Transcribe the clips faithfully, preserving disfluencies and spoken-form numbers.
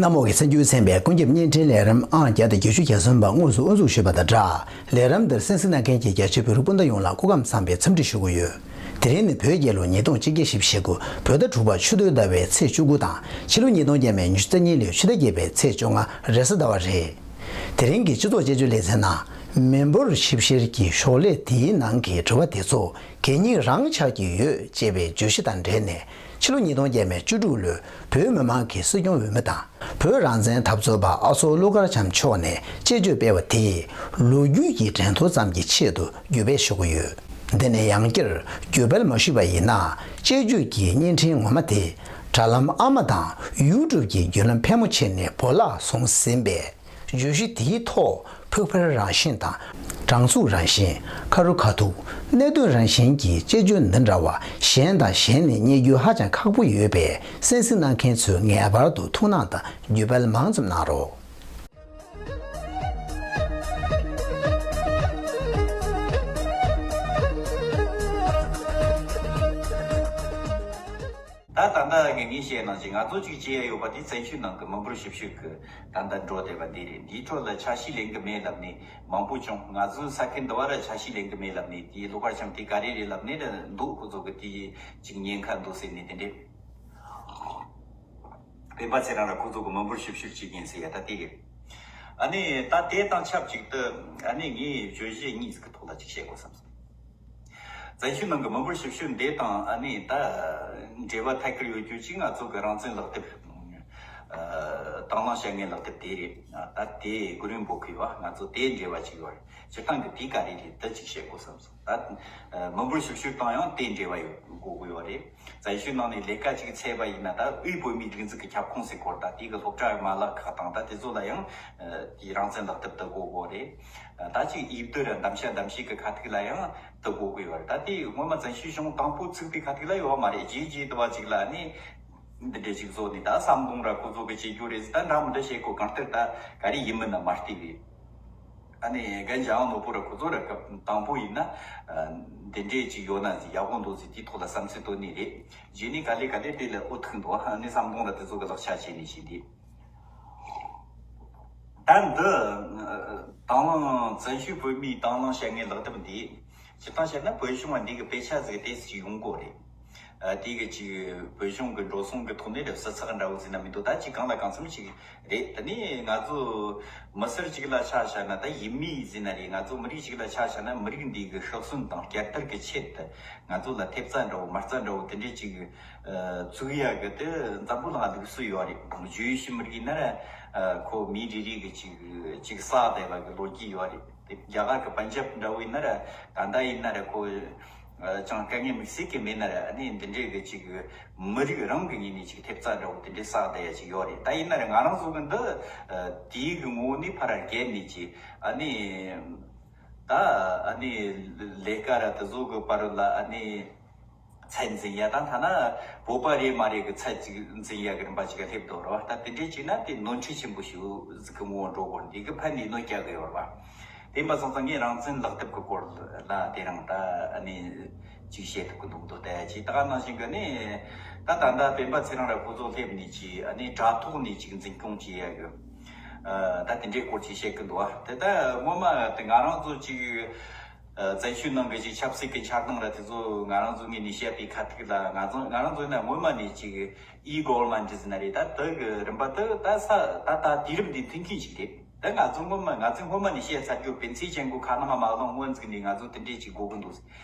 གནམ་འོག་གི་ཚ་རྒྱུད་ཚན་པའི་ཀུན་ཁྱབ་བརྙན་འཕྲིན་ལས་རིམ་ཨང་བརྒྱ་དང་བརྒྱད་ཅུ་གྱ་གསུམ་པ་དངོས་སུ་དབུ་འཛུགས་ཞུས་པ་དང་སྦྲགས། ལས་རིམ་འདིར་གསན་གཟིགས་གནང་མཁན་གྱི་རྒྱ་ཆེའི་བོད་རིགས་སྤུན་ཟླ་ཡོངས་ལ་སྐུ་ཁམས་བཟང་བའི་འཚམས་འདྲི་ཞུ་གི་ཡོད། དེ་རིང་ནི་བོད་རྒྱལ་ལོ་ཉིས་སྟོང་ཆིག་བརྒྱ་བཞི་བཅུ་ཞེ་དགུ་བོད་ཟླ་དྲུག་པ་ཆུ་སྟོན་ཟླ་བའི་ཚེས་བཅུ་དགུ་དང་ཕྱི་ལོ་ཉིས་སྟོང་བརྒྱ་མེད་ཉི་ཤུ་རྩ་གཉིས་ལོའི་ཆུ་ཟླ་བརྒྱད་པའི་ཚེས་བཅོ་ལྔ་རེས་གཟའ་ཟླ་བ་རེད། དེ་རིང་གི་སྤྱི་ཚོགས་དཔྱད་བརྗོད་ལེ་ཚན་ནང་མི་འབོར་ཞིབ་བཤེར་གྱི་ཤོག་ལྷེ་དེའི་ནང་གི་དྲི་བ་དེ་ཚོ་གད་སྙིགས་རང་ཆགས་ཀྱི་ཡོད་ཅེས་པའི་བརྗོད་གཞི་དང་འབྲེལ་ནས། ཕྱི་ལོ་ཉིས་སྟོང་བརྒྱ་མེད་བཅུ་དྲུག་ལོའི་བོད་མི་མང་གི་སྲིད་སྐྱོང་འོས་མི་དང་། བོད་རང་བཙན་འཐབ་རྩོད་པ་ཨ་མཚོ་ཀླུ་མཁར་བྱམས་མཆོག་ནས་དཔྱད་བརྗོད་སྤེལ་བ་དེས་ལོ་རྒྱུས་ཀྱི་དྲན་ཐོ་ཙམ་གྱི་ཆེད་དུ་བརྒྱུད་སྤེལ་ཞུ་གི་ཡོད། འདི་ནས་ཡང་བསྐྱར་བརྒྱུད་སྤེལ་མ་ཞུས་པ་ཡིན་ན། དཔྱད་བརྗོད་ཀྱི་བརྙན་འཕྲིན་ངོ་མ་དེ་དྲ་ལམ་ཨ་མ་དང་ཡུ་ཊུབ་ཀྱི་བརྒྱུད་ལམ་ཕལ་མོ་ཆེ་ནས་བོར་བརླག་སོང་ཟིན་པས། བརྗོད་གཞི་དེའི་ཐོག་ཕུགས་འཕེར་རང་བཞིན་དང་། དྲང་ཚུགས་རང་བཞིན། ཁ་རུ་ཁ་ཐུག་གནད་དོན་རང་བཞིན་གྱི་དཔྱད་བརྗོད་འདི་འདྲ་བ་གཞན་དང་གཞན་ནས་རྙེད་རྒྱུ་ཧ་ཅང་ཁག་པོ་ཡོད་པས། གསན་གཟིགས་གནང་མཁན་ཚོས་ངེས་པར་དུ་ཐུགས་སྣང་དང་བརྒྱུད་སྤེལ་མང་ཙམ་གནང་རོགས། ད་ད་ལྟ་ངས་ངས་བཤད་ནང་བཞིན་ང་ཚོ་གཅིག་བྱེད་ཡ་ཡོད་པ་དེ་བཙན་བྱོལ་ནང་གི་མི་འབོར་ཞིབ་བཤེར་གི་ད་ལྟ་འགྲོ་བསྡད་པ་འདི་རེད། འདིའི་ཁྲོད་ལ་ཆ་ཤས་ལེན་གི་མེད་ལབ་ནས་མང་པོ་བྱུང་། ང་ཚོའི་ས་ཁུལ་འདི་བ་ར་ཆ་ཤས་ལེན་གི་མེད་ལབ་ནས་དེའི་ཀླུ་མཁར་བྱམས་དེ་ག་རེ་རེད་ལབ་ནས་འདུག་ཁོ་ཚོ་གི་དེ་ཅིག་ཉེན་ཁ་འདུག་ཟེར་ནས་དེ་འདྲས། སྤེན་པ་ཚེ་རིང་ར་ཁོ་ཚོ་གི་མི་འབོར་ཞིབ་བཤེར་བྱེད་མཁན་ཟེར་ཡ་ད་དེ་རེད། ཨ་ནི་ད་དེ་དང་ཆབས་ཅིག་ཏུ་ཨ་ནི་ངས་བརྗོད་གཞི་གཉིས་ཀྱི་ཐོག་ལ་ཅིག་བཤད་དགོས་བསམ་སོང་། བཙན་བྱོལ་ནང་གི་མི་འབོར་ཞིབ་བཤེར་འདི་དང་ཨ་ནི་ད་འབྲེལ་བ་ཐད་ཀར་ཡོད་རྒྱུ་ཅིག་ང་ཚོ་གི་རང་བཙན་ལག་དེབ། ཨ། དང་བླངས་བྱ་ངན་ལག་དེབ་དེ་རེད། ད་དེ་གུ་རུ་འབོད་ཀྱི་ཡོད། ང་ཚོ་དེ་འབྲེལ་བ་ཅིག་ཡོད་རེད། སྤྱིར་བཏང་གི་དེ་ག་རེ་རེད་ད་ཅིག་བཤད་དགོས་བསམ་སོང་། ད་མི་འབོར་ཞིབ་བཤེར་དང་ཡང་དེ་འབྲེལ་བ་ཡོད་དགོས་ཀྱི་ཡོད་རེད། བཙན་བྱོལ་ནང་ནས་ལས་ཀ་ཅིག་བཙལ་བ་ཡིན་ན་ད་དབུས་བོད་མིའི་སྒྲིག་འཛུགས་ཀྱི་ཁྱབ་ཁོངས་ཟེར་སྐོར་ད་དེ་གི་སློབ་གྲྭ་མ་ལག་ཁག་དང་ད་དེ་ཚོ་ལ་ཡང་དེའི་རང་བཙན་ལག་དེབ་དེ་དགོས་ཀྱི་ཡོད་རེད། ད་ཅིག་ཡིག་སྡུད་ར་གདམ་བྱ་གདམ་བྱེད་ཀྱི་ཁ་ཐུག་ལ་ཡང་དེ་དགོས་ཀྱི་ཡོད་རེད། ད་དེ་སྔོན་མ་བཙན་བྱོལ་གཞུང་དང་པོ་བཙུགས་པའི་ཁ་ཐུག་ལ་ཡོད་བ་མ་རེད། རྗེས་རྗེས་དུ་བ་ཅིག་ལ་ནི་འདི་འདྲས་ཅིག་བཟོ་ནས་ད་ཟམ་གདོང་ར་ཁོ་ཚོ་གི་བྱེད་རྒྱུ་རེད་ཟེར། ད་འདྲ་མི་འདྲ་བྱེད་དགོས། གང་ལྟར་ད་ག་རེ་ཡིན་མིན་ན་མ་བལྟས་པས། ཨ་ནི་རྒན་འཇམ་དབྱངས་ནོར་བུ་ར་ཁོ་ཚོ་ར་སྐབས་དང་པོ་ཡིན་ན་ཨ་འདི་འདྲས་ཅིག་ཡོད་ན་ཟེར་ཡག་པོ་འདུག་ཟེར་དེའི་ཐོག་ལ་བསམ་ཚུལ་བཏོན་ནི་རེད། རྗེས་ནས་ག་ལེ་ག་ལེ་དེ་ལ་ཨོ་ཐུག་འདུག་ཨ་ནི་ཟམ་གདོང་ར་དེ་ཚོ་གི་ལག་ཆ་བྱས་ནས་བྱས་འདི། ད་འདི་དང་བླངས་བཙན་བྱོལ་བོད་མིའི་དང་བླངས་བྱ་ངན་ལག་དེབ་འདི་སྤྱིར་བཏང་བཤད་ན་བོད་གཞུང་ལ་འདི་གི་དཔེ་ཆ་ཟིག་ཏོག་ཙམ་ཅིག་ཡོང་གི་རེད། ཨ་དེ་གི་ཅིག་བོད་གཞུང་གི་འགྲོ་སོང་གི་ཐོག་ནས་རེད། ས་ཚིགས་འདྲ་བོ་ཟིན་ན་མི་འདུག་ད་ཅིག་གང་ལ་གང་འཚམ་ཅིག་རེད། དེ་ནས་ང་ཚོ་མི་སེར་ཅིག་ལ་ཆ་བཞག་ན་ད་ཡུལ་མི་ཟིན་ན་རེད། ང་ཚོ་མི་རིགས་ཅིག་ལ་ཆ་བཞག་ན་མི་རིགས་འདི་གི་ཤི་གསོན་དང་བསྐྱར་དར་གི་ཆེད་དུ་ང་ཚོ་ལ་ཐེབས་རྩ་འདྲ་བོ་མ་རྩ་འདྲ་བོ་དེ་འདྲས་ཅིག་ཨ་བཙུགས་ཡ་གི་དེ་འཛམ་བུ་གླིང་ལུགས་སྲོལ་ཡོད་རེད། ཇུའུ་ཤི་མི་རིགས་ཡིན་ན་ར་ཨ་ཁོ་མི་རེ་རེ་གི་ཅིག་ཅིག་བསགས་བསྡད་པ་གི་ལོ་རྒྱུས་ཡོད་རེད། དེ་རྒྱ་གར་གི་པན་ཇབ་འདྲ་བོ་ཡིན་ན་ར་ད་ལྟ་ཡིན་ན་ར་ཁོ་ཨ་ཅང་དཀའ་ངལ་དམིགས་བསལ་གི་མེད་ན་ར་ཨ་ནི་འདི་འདྲའི་གི་ཅིག་མི་རིགས་རང་གི་ངོས་ནས་ཅིག་ཐེབས་རྩ་འདྲ་བོ་དེ་འདྲའི་བསགས་བསྡད་ཡ་ཅིག་ཡོད་རེད། ད་ཡིན་ན་ར་ང་རང་ཚོ་གི་འདི་ཨ་དེའི་གི་ངོ་བོ་ནས་ཕར་ར་བརྒལ་ནས་ཅིག་ཨ་ནི་ད་ཨ་ནི་ལས་ཀ་ར་དེ་ཚོ་གི་བར་ལ་ཨ་ནི། ཚད་འཛིན་ཡ་དང་ཐ་ན་བོད་པ་རེད་མ་རེད་གི་ཚད་ཅིག་འཛིན་ཡ་གི་རིམ་པ་ཅིག་ག་སླེབས་འདུག་ར་བ། ད་དེ་འདྲས་ཅིག་ན་དེ་ནོར་འཁྲུལ་ཆེན་པོ་ཞིག་ཟིག་གི་ངོ་བོ་འགྲོ་དགོས། འདི་གི་ཕན་ནས་གནོད་སྐྱེལ་གི་ཡོད་ར་བ། དེ་ཡིན་པ་སོང་ཙང་ངས་རང་བཙན་ལག་དེབ་གི་སྐོར་ལ་དེ་རིང་ད་ཨ་ནི་ཅིག་བཤད་ཐུབ་གི་འདུག་འདུག་ད་ཅིག་ད་ག་ནང་བཞིན་གི་ནི་ད་ད་ལྟ་སྤེན་པ་ཚེ་རིང་ར་ཁོ་ཚོ་སླེབས་ནས་ཅིག་ཨ་ནི་དྲ་ཐོག་ནས་ཅིག་འཛིན་སྐྱོང་བྱེད་ཡ་གི་ད་དེ་འདྲའི་སྐོར་ཅིག་བཤད་གི་འདུག་བ། དེ་ད་སྔོན་མ་དེ་ང་རང་ཚོ་ཅིག་ཨ་བཙན་བྱོལ་ནང་གི་ཅིག་ཆབ་སྲིད་ཀྱི་འཆར་སྣང་ར་དེ་ཚོ་ང་རང་ཚོ་ངོས་ནས་བཤད་པའི་ཁ་ཐུག་ལ་ང་ཚོ་ང་རང་ཚོ་ནི་སྔོན་མ་ནས་ཅིག་ཨི་གོ་ཝར་མེན་ཊི་ཟེར་ན་རེད། ད་དེ་གི་རིམ་པ་དེ་ད་ས་ད་ད་དུས་རིམ་འདི་མཐུན་རྐྱེན་ཞིག་རེད། ད་ང་ཚོ་སྔོན་མ་ང་ཚོས་སྔོན་མ་ནས་བཤད་ཚར་རྒྱུ་བན་ཚེ་ཅན་གོ་ཁ་ནང་མ་ལོང་སྔོན་ཚིག་ནས་ང་ཚོ་དེ་འདྲས་ཅིག་དགོས་གི་འདུག་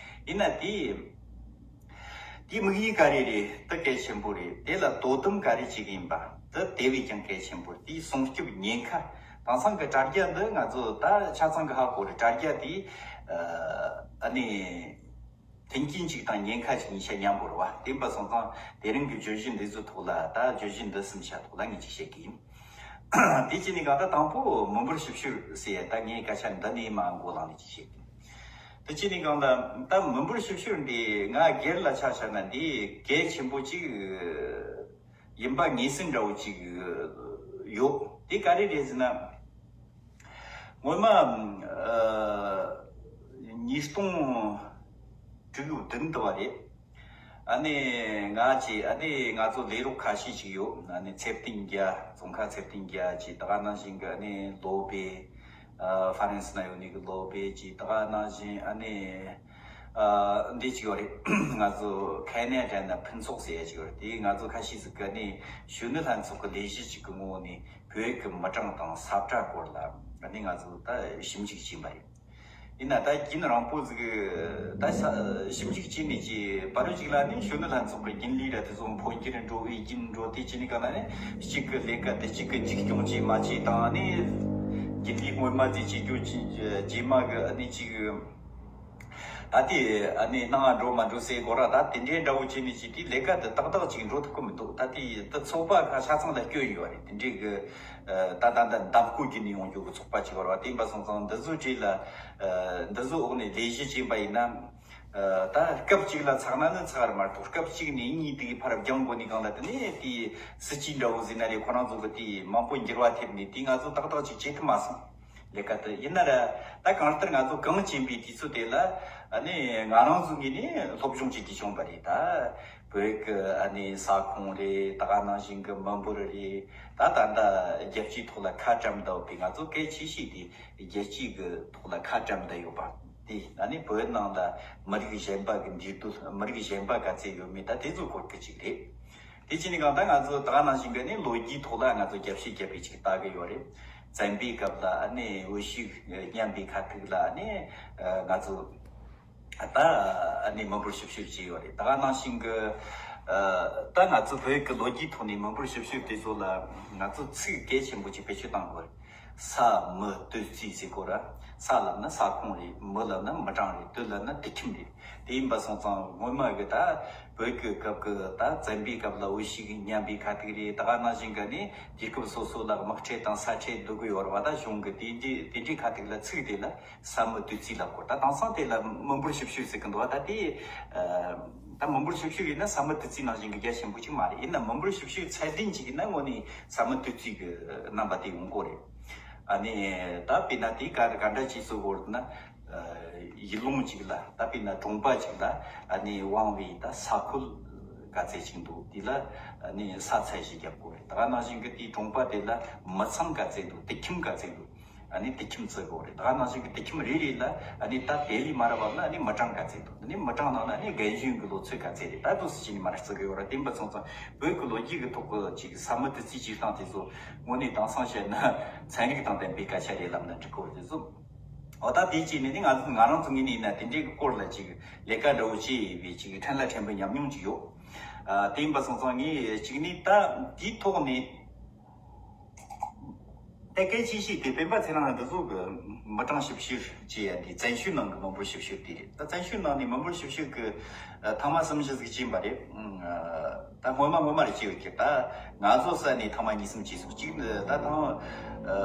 ཡིན་ན་དེ་དེའི་དམིགས་ཡུལ་ག་རེ་རེད། དེ་གལ་ཆེན་པོ་རེད། དེ་ལ་དོ་དམ་ག་རེ་བྱེད་གི་ཡིན་པ་དེ་དེ་བས་ཀྱང་གལ་ཆེན་པོ་རེད། དེའི་སྲུང་སྐྱོབ་ཉེན་ཁ་དེང་སང་གི་དྲ་རྒྱ་འདི་ང་ཚོ་ད་ཆ་ཚང་གི་ཧ་གོ་རེད། དྲ་རྒྱ་དེ་ཨ་ནི་མཐུན་རྐྱེན་གཅིག་དང་ཉེན་ཁ་གཅིག་གཉིས་ཆ་མཉམ་པོ་རེད་བ། དེ་ཡིན་པ་སོང་ཙང་དེ་རིང་གི་བརྗོད་གཞི་འདི་ཚོའི་ཐོག་ལ་ད་བརྗོད་གཞི་འདི་གསུམ་ཆ་ཐོག་ལ་ངས་ཅིག་བཤད་གི་ཡིན། དེ་བྱས་ནས་གང་ལྟར་དང་པོ་མི་འབོར་ཞིབ་བཤེར་ཟེར་ད་ངས་སྐད་ཆ་འདི་ནས་མར་འགོ་བླངས་ནས་ཅིག་བཤད་གི་ཡིན། དེ་བྱས་ནས་གང་ལྟར་ད་མི་འབོར་ཞིབ་བཤེར་འདི་ང་སྒེར་ལ་ཆ་བཞག་ན་འདི་གལ་ཆེན་པོ་ཅིག་ཡིན་པ་ངེས་ཟིན་འདྲ་བོ་ཅིག་ཡོད། དེ་ག་རེ་རེད་ཟེར་ན། སྔོན་མ་ཨ་ཉིས་སྟོང་དྲུག་བདུན་དུ་བ་རེད། ཨ་ནི་ང་ཅི་ཨ་ནི་ང་ཚོ་ལས་རོགས་ཁ་ཤས་ཅིག་ཡོད། ཨ་ནི་ཚེ་བརྟན་རྒྱལ། ཙོང་ཁ་ཚེ་བརྟན་རྒྱལ་གྱི་ད་ག་ནང་བཞིན་གྱི་ཨ་ནི་ལོ་པེ། ཨ་ཧྥ་རན་སི་ན་ཡོད་ནི་གི་ལོ་པེ་གྱི་ད་ག་ནང་བཞིན་ཨ་ནི་ཨ་འདི་ཅིག་ཡོད་རེད། ང་ཚོ་ཁ་ནེ་ཌ་ན་ཕུན་ཚོགས་ཟེར་ཡ་ཅིག་ཡོད་རེད། དེ་ང་ཚོ་ཁ་ཤས་ཟིག་གི་ཨ་ནི་གཞོན་ནུ་ལྷན་ཚོགས་ཀྱི་ལས་གཞི་ཅིག་གི་ངོ་བོ་ནས་བོད་ཀྱི་མི་གྲངས་དང་ས་བཀྲ་སྐོར་ལ་ཨ་ནི་ང་ཚོ་ད་ཞིབ་འཇུག་བྱས་པ་རེད། ཡིན་ན་ད་ཡུན་རིང་པོ་ཟིག་ད་ས་ཞིབ་འཇུག་བྱས་ནས་ཀྱི་བར་རོ་ཅིག་ལ་ནི་གཞོན་ནུ་ལྷན་ཚོགས་ཀྱི་རྒྱུན་ལས་ར་དེ་ཚོ་འཕོ་འགྱུར་འགྲོ་བའི་རྒྱུན་འགྲོ་དེ་བྱས་ནས་ག་ན་ནི་གཅིག་གི་ལས་ཀ་དེ་གཅིག་གི་འཛུགས་སྐྱོང་བྱས་མ་བྱས་དང་ནི་རྒྱུན་ལས་སྔོན་མ་དེ་བྱེད་རྒྱུ་ཅི་རྗེས་མ་གི་ནི་གཅིག་ད་དེ་ནི་ནང་འགྲོ་མ་འགྲོ་སའི་སྐོར་ར་ད་དེ་འདྲའི་འདྲ་བོ་བྱས་ནས་ཀྱི་དེ་ལས་ཀ་དེ་ཏག་ཏག་ཅིག་འགྲོ་ཐུབ་ཀྱི་མི་འདུག་ད་དེ་ད་ཚོགས་པ་ཁ་ཆ་ཚང་ལ་སྐྱོན་ཡོད་རེད། དེ་འདྲའི་གི་ད་ད་ད་འདེམས་བསྐོ་བརྒྱུད་ནས་ཡོང་རྒྱུ་གི་ཚོགས་པ་ཅིག་བར་བ་དེ་ཡིན་པ་སོང་ཙང་འདི་ཚོའི་གྲས་ལ་འདི་ཚོའི་འོག་ནས་ལས་གཞི་བྱས་པ་ཡིན་ན། ད་སྐབས་གཅིག་ལ་ཚགས་ན་ནི་ཚགས་ར་མ་གཏོགས་སྐབས་གཅིག་ནས་གཉིས་དེ་གི་ཕར་སྦྱང་དགོས་ནི་གང་ལ་དེ་ནས་དེ་སྲིད་ཇུས་འདྲ་བོ་ཟིན་ན་རེད། ཁོ་རང་ཚོ་གི་དེ་མང་པོ་འགྱུར་བ་ཐེབས་ནས་དེ་ང་ཚོ་ཏག་ཏག་ཅིག་བྱེད་ཐུབ་མ་སོང་། ལས་ཀ་དེ་ཡིན་ན་ར་ད་གང་ལྟར་ང་ཚོ་གངས་ཅན་པའི་དུས་ཚོད་དེ་ལ་ཨ་ནི་ང་རང་ཚོ་ངོས་ནས་སློབ་སྦྱོང་བྱེད་རྒྱུ་བྱུང་བ་རེད། ད་བོད་ཀྱི་ཨ་ནི་ས་ཁོངས་རེད། ད་ག་ནང་བཞིན་གྱི་མི་འབོར་རེད། ད་ད་ལྟ་རྒྱལ་སྤྱིའི་ཐོག་ལ་ཁ་བཀྲམ་བསྡད་ཡོད་པའི་ང་ཚོ་གལ་ཆེ་ཤོས་དེ་རྒྱལ་སྤྱིའི་གི་ཐོག་ལ་ཁ་བཀྲམ་བསྡད་ཡོད་པ་དེ་ཨ་ནི་བོད་ནང་ལ་མི་རིགས་གཞན་པ་གི་འདུས་སྡོད། མི་རིགས་གཞན་པ་ག་ཚད་ཡོད་མེད་ད་དེ་ཚོ་སྐོར་གི་ཅིག་རེད། དེ་བྱས་ནས་གང་ལྟར་ང་ཚོ་ད་ག་ནང་བཞིན་གྱི་ནི་ལོ་རྒྱུས་ཐོག་ལ་ང་ཚོ་རྒྱབ་བཤད་བརྒྱབ་པའི་ཅིག་ལྟ་གི་ཡོད་རེད། བཙན་པོའི་སྐབས་ལ་ཨ་ནི་འོས་ཤོག་ཉམས་པའི་ཁ་ཐུག་ལ་ཨ་ནི་ང་ཚོ་ད་ཨ་ནི་མི་འབོར་ཞིབ་བཤེར་བྱས་ཡོད་རེད། ད་ག་ནང་བཞིན་གྱི་ད་ང་ཚོ་བོད་ཀྱི་ལོ་རྒྱུས་ཐོག་ནས་མི་འབོར་ཞིབ་བཤེར་དེ་ཚོ་ལ་ང་ཚོ་ཚིག་གལ་ཆེན་པོ་ཅིག་བེད་སྤྱོད་བཏང་དགོས་རེད། ས་མི་དུས་ཚིགས་ཟེར་གོ་ར། ས་ལབ་ན་ས་ཁོངས་རེད། མི་ལབ་ན་མི་གྲངས་རེད། དུས་ལབ་ན་དུས་ཁྱིམ་རེད། དེ་ཡིན་པ་སོང་ཙང་སྔོན་མ་གི་ད་བོད་ཀྱི་སྐབས་ཀྱི་ད་བཙན་པོའི་སྐབས་ལ་འོས་ཤོག་ཉམས་པའི་ཁ་ཐུག་རེད། ད་ག་ནང་བཞིན་གི་ནི་དུས་སྐབས་སོ་སོ་ལ་དམག་འཁྲུག་དང་ས་འཁྲུག་འདུག་གི་ཡོད་རེད་བ། ད་གཞུང་གི་དེ་འདྲའི་དེ་འདྲའི་ཁ་ཐུག་ལ་ཚིག་དེ་ལ་ས་མི་དུས་ཚིགས་ལབ་གོ། ད་དེང་སང་དེ་ལ་མི་འབོར་ཞིབ་བཤེར་ཟེར་གི་འདུག་བ། ད་དེ་ད་མི་འབོར་ཞིབ་བཤེར་ཡིན་ན་ས་མི་དུས་ཚིགས་ནང་བཞིན་གི་རྒྱ་ཆེན་པོ་ཅིག་མ་རེད། ཡིན་ན་མི་འབོར་ཞིབ་བཤེར་ཚད་ལྡན་ཅིག་ཡིན་ན་དངོས་ནས་ས་མི་དུས་ཚིགས་ཀྱི་རྣམ་པ་དེ་ཡོང་གོ་རེད། ཨ་ནི་ད་དཔེར་ན་དེ་ག་ག་འདྲ་ཅིག་བཟོ་དགོས་ན། ཡུལ་ལུང་ཅིག་ལ་ད་དཔེར་ན་གྲོང་པ་ཅིག་ལ་ཨ་ནི་དབང་བའི་ད་ས་ཁུལ་ག་ཚད་ཅིག་འདུག་དེ་ལ་ཨ་ནི་ས་ཚད་གཞི་རྒྱབ་དགོས་རེད། ད་ག་ནང་བཞིན་གྱི་དེའི་གྲོང་པ་དེ་ལ་མི་ཚང་ག་ཚད་འདུག་དུད་ཁྱིམ་ག་ཚད་འདུག་ཨ་ནི་དུད་ཁྱིམ་བརྩི་དགོས་རེད། ད་ག་ནང་བཞིན་གྱི་དུད་ཁྱིམ་རེ་རེ་ལ་ཨ་ནི་ད་དེ་ལས་མར་བབས་ན་ཨ་ནི་མི་གྲངས་ག་ཚད་འདུག་ཨ་ནི་མི་གྲངས་ནང་ལ་ཨ་ནི་རྒན་གཞོན་གྱི་ལོ་ཚོད་ག་ཚད་རེད། ད་དུ་སུ་ཅི་ནས་མར་བརྩི་གི་ཡོད་རེད། དེ་འབའ་ཚང་ཚང་བོད་ཀྱི་ལོ་རྒྱུས་ཀྱི་ཐོག་གི་ཅིག་ས་མི་དུས་ཚིགས་སྤྱིར་བཏང་དེ་ཚོ་དངོས་གནས་དེང་སང་བཤད་ན་ཚན་རིག་དང་ལྡན་པའི་སྐད་ཆ་རེད་ལབ་ན་འགྲིག་གོ་རེད་ཟོ། འོ་ད་དེ་ཅིག་ནས་ནི་ང་ང་རང་ཚོ་ངོས་ནས་ཡིན་ན་དེ་འདྲའི་སྐོར་ལ་ཅིག་ལས་ཀ་འདྲ་བོ་བྱས་ཡོད་པའི་ཅིག་ཕྲན་ལ་ཕྲན་བུ་ཉམས་མྱོང་ཅིག་ཡོད། ཨ་དེ་ཡིན་པ་སོང་ཙང་ངས་ཅིག་ནི་ད་དེའི་ཐོག་ནས་ད་སྐད་ཆ་བཤད་དེ་སྤེན་པ་ཚེ་རིང་འདི་ཚོ་གི་མི་གྲངས་ཞིབ་བཤེར་བྱས་ཡ་དེ་བཙན་བྱོལ་ནང་གི་མི་འབོར་ཞིབ་བཤེར་དེ་རེད། ད་བཙན་བྱོལ་ནང་ནས་མི་འབོར་ཞིབ་བཤེར་གི་ཨ་ཐེངས་མ་གསུམ་བཞི་ཟིག་བྱས་པ་རེད། ཨ་ད་སྔོན་མ་སྔོན་མ་རེད་བྱས་ཡོད་ཀྱི། ད་ང་ཚོ་ས་ནས་ཐེངས་མ་གཉིས་གསུམ་བྱས་སོང་། གཅིག་ད་ཐེངས་ཨ་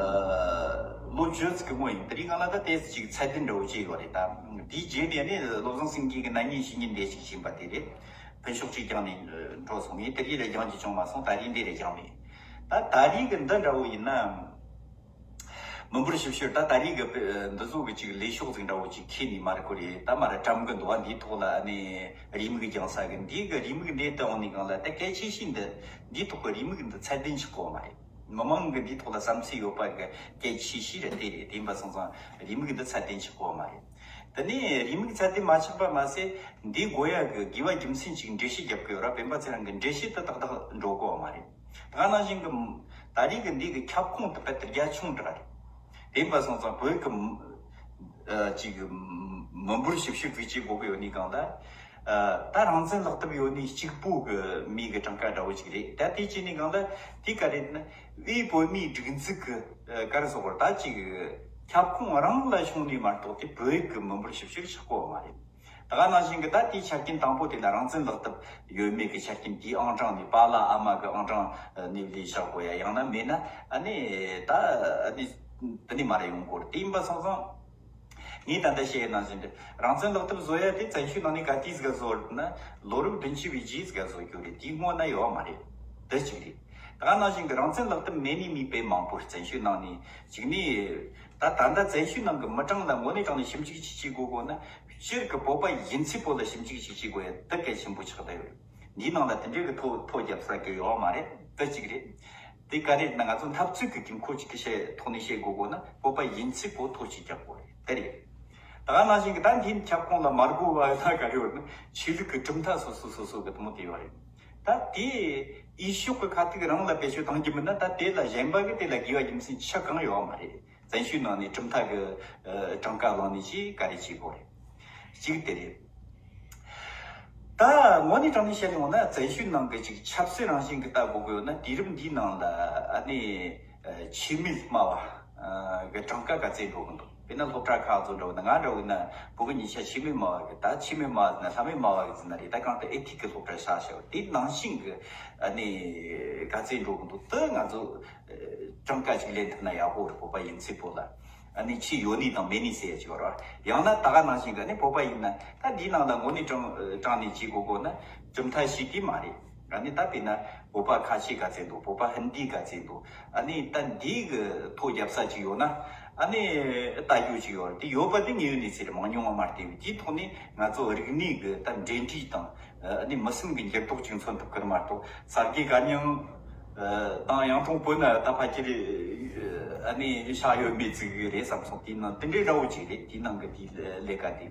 ལོ་བཅུ་ཙམ་གི་སྔོན་ཡིན། དེ་རིང་ང་ལ་ད་ཏོག་ཙམ་ཅིག་ཚད་ལྡན་འདྲ་བོ་བྱས་ཡོད་རེད། ད་དེའི་རྗེས་ནས་ནི་བློ་བཟང་སེང་གེ་གི་ན་ནིང་ཕྱི་ཉིན་འདས་ཅིག་ཕྱིན་པ་དེ་རེད། ཕུན་ཤོག་ཅིག་བརྒྱངས་ནས་འགྲོ་སོང་། ངས་དེ་རིང་རེ་བརྒྱངས་ཀྱི་བྱུང་མ་སོང་། ད་རིང་འདི་རེ་བརྒྱངས་མེད། ད་ད་རིང་གི་འདི་འདྲ་བོ་ཡིན་ན། མི་འབོར་ཞིབ་བཤེར་ད་ད་རེས་ཀྱི་དཔེ་འདི་ཚོ་གི་ཅིག་ལས་ཤོག་ཟིག་འདྲ་བོ་ཅིག་ཁྱེར་ནས་མར་ཁོ་རེ་ད་མར་བཀྲམ་གི་འདུག་བ། འདིའི་ཐོག་ལ་ཨ་ནི་རེའུ་མིག་རྒྱང་ས་གི་འདིའི་གི་རེའུ་མིག་འདི་ལྟ་འོང་ནི་གང་ལ་ད་སྐད་ཆ་ཤིག་འདི་འདིའི་ཐོག་གི་རེའུ་མིག་འདི་ཚད་ལྡན་ཆགས་གོ་མ་རེད། མི་མང་གི་འདིའི་ཐོག་ལ་བསམ་ཚུལ་ཡོད་པ་གི་སྐད་ཆ་ཤིག་རེད། དེ་རེད། དེ་ཡིན་པ་སོང་ཙང་རེའུ་མིག་འདི་ཚད་ལྡན་ཆགས་གོ་མ་རེད། དེ་ནས་རེའུ་མིག་ཚད་ལྡན་མ་ཆགས་པ་མ་ཟད་འདི་དགོས་ཡ་གི་དགོས་པ་རྒྱུ་མཚན་ཅིག་འགྲེལ་བཤད་རྒྱབ་གི་ཡོད་ར། སྤེན་པ་ཚེ་རིང་གི་འགྲེལ་བཤད་དེ་ཏག་ཏག་འགྲོ་གོ་མ་རེད། ད་ག་ནང་བཞིན་གྱི་ད་རེས་ཀྱི་འདི་གི་ཁྱབ་ཁོངས་དེ་དཔེ་དེ་རྒྱ་ཆུང་དྲགས་རེད། དེ་ཡིན་པ་སོང་ཙང་བོད་ཀྱི་ཨ་ཅིག་མི་འབོར་ཞིབ་བཤེར་ཅིག་བྱེད་དགོས་ཀྱི་ཡོད་ནི་གང་ལ། ཨ་ད་རང་བཙན་ལག་དེབ་ཡོད་ནི་གཅིག་པུ་གི་མི་གི་གྲངས་ཀ་འདྲ་བོ་ཅིག་རེད། ད་དེ་བྱས་ནི་གང་ལ་དེ་ག་རེད་ན་དབུས་བོད་མིའི་སྒྲིག་འཛུགས་ཀྱི་ཨ་ག་རེ་ཟེར་དགོས་རེད། ད་ཅིག་ཁྱབ་ཁོངས་རང་ལ་བྱུང་ནི་མ་གཏོགས་དེ་བོད་ཀྱི་མི་འབོར་ཞིབ་བཤེར་ཆགས་གོ་མ་རེད། ད་ག་ནང་བཞིན་གྱི་ད་དེའི་ཆ་རྐྱེན་དང་པོ་དེ་ལ་རང་བཙན་ལག་དེབ་ཡོད་མེད་ཀྱི་ཆ་རྐྱེན་དེའི་ཨང་གྲངས་ནི་པཱ་ལགས་ཨ་མ་གི་ཨང་གྲངས་ནི་ལས་བཞག་དགོས་ཡ། ཡང་ན་མེད་ན་ཨ་ནི་ད་ཨ་ནི་དེ་ནི་མ་རེད་ཡོང་གོ་རེད། དེ་ཡིན་པ་སོང་ཙང་ངས་ད་ལྟ་བཤད་ཡ་ནང་བཞིན་དུ་རང་བཙན་ལག་དེབ་བཟོ་ཡ་དེ་བཙན་བྱོལ་ནང་ནས་ག་དུས་ཟིག་ག་བཟོ་རེད་ན་ལོ་རབས་བདུན་ཅུ་བའི་རྗེས་ཟིག་ག་བཟོ་རྒྱུ་རེད། དེའི་སྔོན་ན་ཡོད་མ་རེད། དེ་གཅིག་རེད། ད་ག་ནང་བཞིན་གྱི་རང་བཙན་ལག་དེབ་མེད་ནི་མེད་པའི་མང་པོ་བཙན་བྱོལ་ནང་ནས་བཅུག་ནས། ད་ད་ལྟ་བཙན་བྱོལ་ནང་གི་མི་གྲངས་ལ་དངོས་གནས་དྲང་ནས་ཞིབ་འཇུག་ཅིག་བྱེད་དགོས་དགོས་ན། སྤྱིར་གྱི་བོད་པ་ཡིན་ཚད་པོ་ལ་ཞིབ་འཇུག་ཅིག་བྱེད་དགོས་ཡ་དེ་གལ་ཆེན་པོ་ཆགས་བསྡད་ཡོད། འདིའི་ནང་ལ་དེ་འདྲའི་གི་ཐོ་ཐོ་རྒྱབ་ས་གི་ཡོད་མ་རེད། དེ་གཅིག་རེད། དེ་ག་རེད་ན། ང་ཚོ་འཐབ་རྩོད་ཀྱི་དགོས་མཁོ་ཅིག་གི་བཤད་ཐོག་ནས་བཤད་དགོས་དགོས་ན། བོད་པ་ཡིན་ཚད་པོ་ཐོ་ཅིག་རྒྱག་དགོས་རེད། དེ་རེད། ད་ག་ནང་བཞིན་གྱི་ད་འདིའི་ཁྱབ་ཁོངས་ལ་མ་དགོས་པ་ལ་ག་རེ་ཡོད་ན། ཆོས་ལུགས་ཀྱི་གྲུབ་མཐའ་སོ་སོ་སོ་སོ་གི་དེ་མོ་དེ་ཡོད་རེད། ད་དེ་ཨི་ཤོག་གི་ཁ་ཐུག་རང་ལ་བེད་སྤྱོད་གཏང་རྒྱུ་མིན་ན། ད་དེ་ལ་གཞན་པ་གི་དེ་ལ་དགེ་བ་རྒྱུ་མཚན་ཆ་གང་ཡོད་མ་རེད། བཙན་བྱོལ་ནང་ནས་གྲུབ་མཐའ་གི་ཨ་གྲངས་ཀ་བླངས་ནས་ཅིག་ག་རེ་བྱེད་དགོས་རེད། གཅིག་དེ་རེད། ད་དངོས་གནས་དྲང་གནས་བཤད་ཡོང་ན། བཙན་བྱོལ་ནང་གི་ཅིག་ཆབ་སྲིད་རང་བཞིན་གྱི་ལྟ་དགོས་དགོས་ཡོད་ན། དུས་རབས་འདིའི་ནང་ལ་ཨ་ནི་ཨ་ཆོས་མེད་སྨྲ་བ་ཨ་གི་གྲངས་ཀ་ག་ཚད་འགྲོ་གི་འདུག་དཔེར་ན་སློབ་གྲྭ་ཁག་ཚོ་འདྲ་བོ་ན། ང་འདྲ་བོ་ན་བོད་གི་ཉིན་ཆ་ཆོས་མེད་སྨྲ་བ་གི། ད་ཆོས་མེད་སྨྲ་བ་ཟེར་ན་ལྷ་མེད་སྨྲ་བ་གི་ཟེར་ན་རེད། ད་གང་ལྟར་ཨེ་ཐིག་གི་སློབ་གྲྭ་ཆ་བཞག་པ་དེ་ནང་བཞིན་གི་ཨ་ནི་ག་ཚད་འགྲོ་གི་འདུག་དེ་ང་ཚོ་གྲངས་ཀ་ཅིག་ལེན་ཐུབ་ན་ཡག་པོ་རེད། བོད་པ་ཡིན་ཚད་པོ་ལ་ཨ་ནི་ཆོས་ཡོད་ནི་དང་མེད་ནི་ཟེར་ཡ་ཅིག་ཡོད་རེད་བ། ཡང་ན་ད་ག་ནང་བཞིན་གི་ཨ་ནི་བོད་པ་ཡིན་ན། ད་འདིའི་ནང་ལ་དངོས་གནས་དྲང་དྲང་ནས་བྱེད་དགོས་དགོས་ན། གྲུབ་མཐའ་ཞིག་གི་མ་རེད། ཨ་ནི་ད་དཔེར་ན་བོད་པ་ཁ་ཆེ་ག་ཚད་འདུག་བོད་པ་ཧིན་དི་ག་ཚད་འདུག་ཨ་ནི་ད་འདི་གི་ཐོ་རྒྱབ་ས་ཅིག་ཡོད་ན། ཨ་ནི་ལྟ་རྒྱུ་ཅིག་ཡོད་རེད། དེ་ཡོད་པ་དེ་དངོས་ཡོད་གནས་ཚུལ་མང་ཉུང་བ་མ་སྟེར་བའི་དེའི་ཐོག་ནས་ང་ཚོ་རིག་གནས་གི་ད་འབྲེལ་འདྲིས་དང་། ཨ་ནི་མི་སེམས་ཀྱི་འགྱུར་ལྡོག་ཅིག་མཚོན་ཐུབ་ཀྱི་རེད་མ་གཏོགས། གསར་བརྗེ་གར་རྙིང་དང་ཡང་ཐོང་བོད་ན་ད་ཕ་གི་རེད། ཨ་ནི་ཤ་ཡོད་མེད་ཅིག་རེད་བསམ་སོང་། དེའི་ནང་དེ་འདྲའི་འདྲ་བོ་ཅིག་རེད། དེའི་ནང་གི་དེའི་ལས་ཀ་དེ།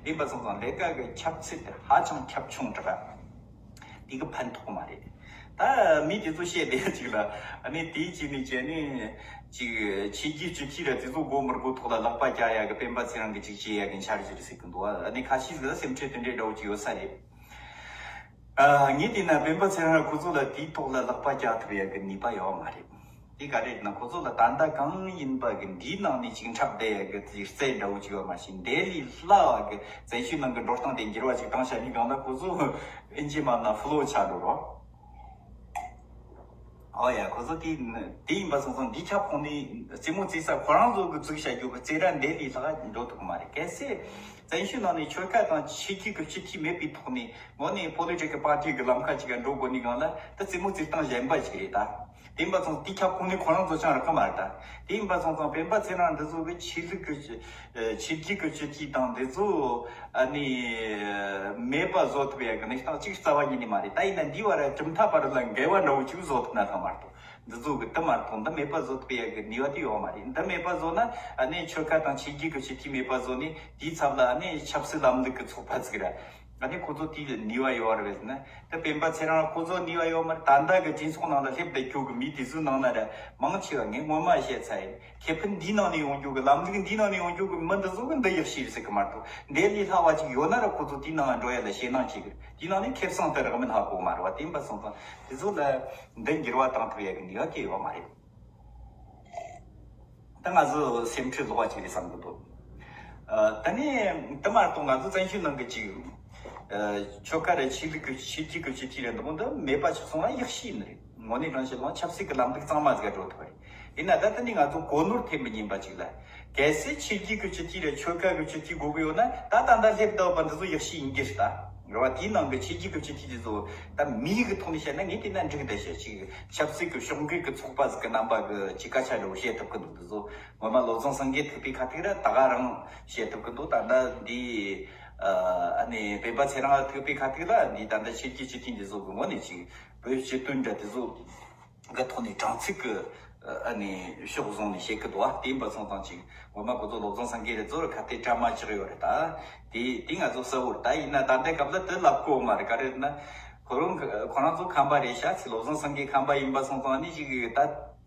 ཡིན་པ་སོང་ཙང་ལས་ཀ་གི་ཁྱབ་ཚད་དེ་ཧ་ཅང་ཁྱབ་ཆུང་དྲགས། དེ་གི་ཕན་ཐོགས་མ་རེད། ད་མི་དེ་ཚོ་བཤད་བསྡད་ཅིག་ལ། ཨ་ནི་དེའི་ཅིག་ནས་བྱས་ནས་ཅིག་ཆོས་བརྒྱུད་སྤྱི་འཐུས་ར་དེ་ཚོ་དགོས་མི་དགོས་ཐོག་ལ་ལག་པ་བཀྱག་ཡ་གི། སྤེན་པ་ཚེ་རིང་གི་ཅིག་བྱེད་ཡ་གི་འཆར་གཞི་རེད་ཟེར་གི་འདུག་ཨ་ནི་ཁ་ཤས་ཟིག་ལ་སེམས་ཁྲལ་དེ་འདྲའི་འདྲ་བོ་ཅིག་ཡོད་ས་རེད། ཨ། ངས་བལྟས་ན་སྤེན་པ་ཚེ་རིང་ཁོ་ཚོ་ལ་དེའི་ཐོག་ལ་ལག་པ་བཀྱག་ཐུབ་ཡ་གི་ནུས་པ་ཡོད་མ་རེད། དེ་ག་རེད་ན། ཁོ་ཚོ་ལ་ད་ལྟ་གང་ཡིན་པ་གི་འདིའི་ནང་ནས་ཅིག་འཁྲབ་བསྡད་ཡ་གི་དེ་རྩལ་འདྲ་བོ་ཅིག་ཡོད་མ་ཤེས། འདི་ལས་སླ་བ་གི་བཙན་བྱོལ་ནང་གི་འགྲོ་སྟངས་དེ་འགྱུར་བ་ཅིག་བཏང་བྱ་ནི་གང་ལ། ཁོ་ཚོ་ཨིན་ཇི་མ་ན་ཕ་ལོ་ཆགས་འགྲོ་རོགས། ཨོ་ཡ། ཁོ་ཚོ་དེ་དེ་ཡིན་པ་སོང་ཙང་འདི་ཁྱབ་ཁོངས་ནས་རྩེད་མོ་རྩེ་ས་ཁོ་རང་ཚོ་གི་བཙུགས་བྱ་རྒྱུ་གི་རྩེད་ར་འདི་ལས་ལྷག་འགྲོ་ཐུབ་མ་རེད། གལ་སྲིད་བཙན་བྱོལ་ནང་ནས་ཆོལ་ཁ་དང་ཆོས་བརྒྱུད་ཀྱི་སྤྱི་འཐུས་མེད་པའི་ཐོག་ནས་དངོས་གནས་པོ་ལི་ཊི་ཀལ་པར་ཊི་གི་ལམ་ཁ་ཅིག་ག་འགྲོ་དགོས་ནི་གང་ལ། ད་རྩེད་མོ་རྩེ་སྟངས་གཞན་པ་ཅིག་རེད་ད། དེ་ཡིན་པ་སོང་ཙང་དེ་ཁྱབ་ཁོངས་ནས་ཁོ་རང་ཚོ་ཅང་རག་གི་མ་རེད་ད། དེ་ཡིན་པ་སོང་ཙང་སྤེན་པ་ཚེ་རིང་འདི་ཚོ་གི་ཆོས་ལུགས་ཀྱི་ཆོས་བརྒྱུད་ཀྱི་སྤྱི་འཐུས་དང་འདི་ཚོ་ཨ་ནི་མེད་པ་བཟོ་ཐུབ་ཡ་གི་གནས་སྟངས་གཅིག་རྩ་བ་ཉིད་ནས་མ་རེད། ད་ཡིན་ན་འདི་བར་གྲུབ་མཐའ་བར་ལ་འགལ་བ་འདྲ་བོ་གཅིག་བཟོ་ཐུབ་ན་ཐང་མ་གཏོགས། འདི་ཚོ་གི་དེ་མ་གཏོགས་འདི་མེད་པ་བཟོ་ཐུབ་ཡ་གི་ནུས་པ་དེ་ཡོད་མ་རེད། འདི་མེད་པ་བཟོ་ན་ཨ་ནི་ཆོལ་ཁ་དང་ཆོས་བརྒྱུད་ཀྱི་སྤྱི་འཐུས་མེད་པ་བཟོ་ནས། དེའི་ཚབ་ལ་ཨ་ནི་ཆབ་སྲིད་ལམ་ལུགས་ཀྱི་ཚོགས་པ་ཚིག་ར། ཨ་ནི་ཁོ་ཚོ་དེའི་ནུས་པ་ཡོད་རེད་ཟེར་ན། ད་སྤེན་པ་ཚེ་རིང་ཁོ་ཚོ་ནུས་པ་ཡོད་མ་རེད། ད་ལྟ་གི་གྲོས་ཚོགས་ནང་ལ་སླེབས་བསྡད་རྒྱུ་གི་མི་དེ་ཚོའི་ནང་ན་ར་མང་ཆེ་བ་ངས་སྔོན་མ་བཤད་ཚར་ཡིན། ཁེ་ཕན་འདིའི་ནང་ནས་ཡོང་རྒྱུ་གི། ལམ་ལུགས་འདིའི་ནང་ནས་ཡོང་རྒྱུ་གི་མི་འདི་ཚོ་གི་འདི་ཡག་ཤོས་རེད་ཟེར་གི་མ་གཏོགས། འདི་ལས་སླ་བ་ཅིག་ཡོད་ན་ར་ཁོ་ཚོ་དེའི་ནང་འགྲོ་ཡ་ལ་ཞེད་སྣང་བྱེད་གི། དེའི་ནང་ནས་ཁེ་བཟང་དེ་རག་མིན་ཧ་གོ་མ་རེད་བ། དེ་ཡིན་པ་སོང་ཙང་དེ་ཚོ་ལ་འདི་འགྱུར་བ་བཏང་ཐུབ་ཡ་གི་ནུས་པ་གི་ཡོད་མ་རེད། ད་ང་ཚོ་སེམས་ཁྲལ་ལོག་པ་ཅིག་རེད་བསམ་གི་འདུག་ཨ། ད་ནི་དེ་མ་གཏོགས་ང་ཚོ་བཙན་བྱོལ་ནང་གི་ཅིག་ཨ། ཆོལ་ཁ་རེད། ཆོས་ལུགས་ཀྱི་ཆོས་བརྒྱུད་ཀྱི་སྤྱི་འཐུས་རེད། འདི་མོ་འདི་མེད་པ་ཆགས་སོང་ན་ཡག་ཤོས་ཡིན་ནི་རེད། དངོས་གནས་དྲང་བཤད་ལོང་ཆབ་སྲིད་ཀྱི་ལམ་ལུགས་གཙང་མ་ཟིག་ག་འགྲོ་ཐུབ་པ་རེད། ཡིན་ན་ད་ལྟ་ནི་ང་ཚོ་གོ་ནོར་ཐེབས་མི་ཉན་པ་ཅིག་ལ། གལ་སྲིད་ཆོས་བརྒྱུད་ཀྱི་སྤྱི་འཐུས་རེད། ཆོལ་ཁ་གི་སྤྱི་འཐུས་དགོས་གི་ཡོད་ན། ད་ད་ལྟ་སླེབས་བསྡད་པ་འདི་ཚོ་ཡག་ཤོས་ཡིན་གྱི་རེད་ད། རེད་བ། དེའི་ནང་གི་ཆོས་བརྒྱུད་ཀྱི་སྤྱི་འཐུས་དེ་ཚོ་ད་མིའི་གི་ཐོག་ནས་བཤད་ན་ངས་བལྟས་ན་འགྲིག་བསྡད་བཤད་ཅིག་ཆབ་སྲིད་ཀྱི་ཕྱོགས་འགལ་གྱི་ཚོགས་པ་ཟིག་གི་རྣམ་པ་གི་ཅིག་སྐད་ཆ་འདྲ་བོ་བཤད་ཐུབ་གི་འདུག་འདི་ཚོ་ངོ་མ་བློ་བཟང་སེང་གེ་ཐུག་པའི་ཁ་ཐུག་ར་ད་ག་རང་བཤད་ཐུབ་གི་འདུག་ད་ལྟ་འདི་ཨ་ནི་སྤེན་པ་ཚེ་རིང་ཐུག་པའི་ཁ་ཐུག་ལ་འདི་ད་ལྟ་ཆོས་བརྒྱུད་སྤྱི་འཐུས་འདི་ཚོ་གི་ངོ་ནས་ཅིག་བོད་སྤྱི་དོན་འདྲ་དེ་ཚོ་གི་ཐོག་ནས་དྲང་ཚིག་གི་ཨ་ནི་ཕྱོགས་བཟུང་ནས་བཤད་གི་འདུག་བ། དེ་ཡིན་པ་སོང་ཙང་ཅིག་ངོ་མ་ཁོ་ཚོ་བློ་བཟང་སེང་གེ་རེད་ཚོ་ར་ཁ་གཏད་གྲ་མ་ཆགས་ཡོད་རེད་ད། དེ་དེ་ང་ཚོ་གསལ་བོ་རེད་ད། ཡིན་ན་ད་ལྟའི་སྐབས་ལ་དེ་ལབ་གོ་མ་རེད། ག་རེ་རེད་ན། ཁོ་རང་ཁོ་རང་ཚོ་ཁམས་པ་རེད་ཤག་ཚེ་བློ་བཟང་སེང་གེ་ཁམས་པ་ཡིན་པ་སོང་ཙང་ནི་ཅིག་ད་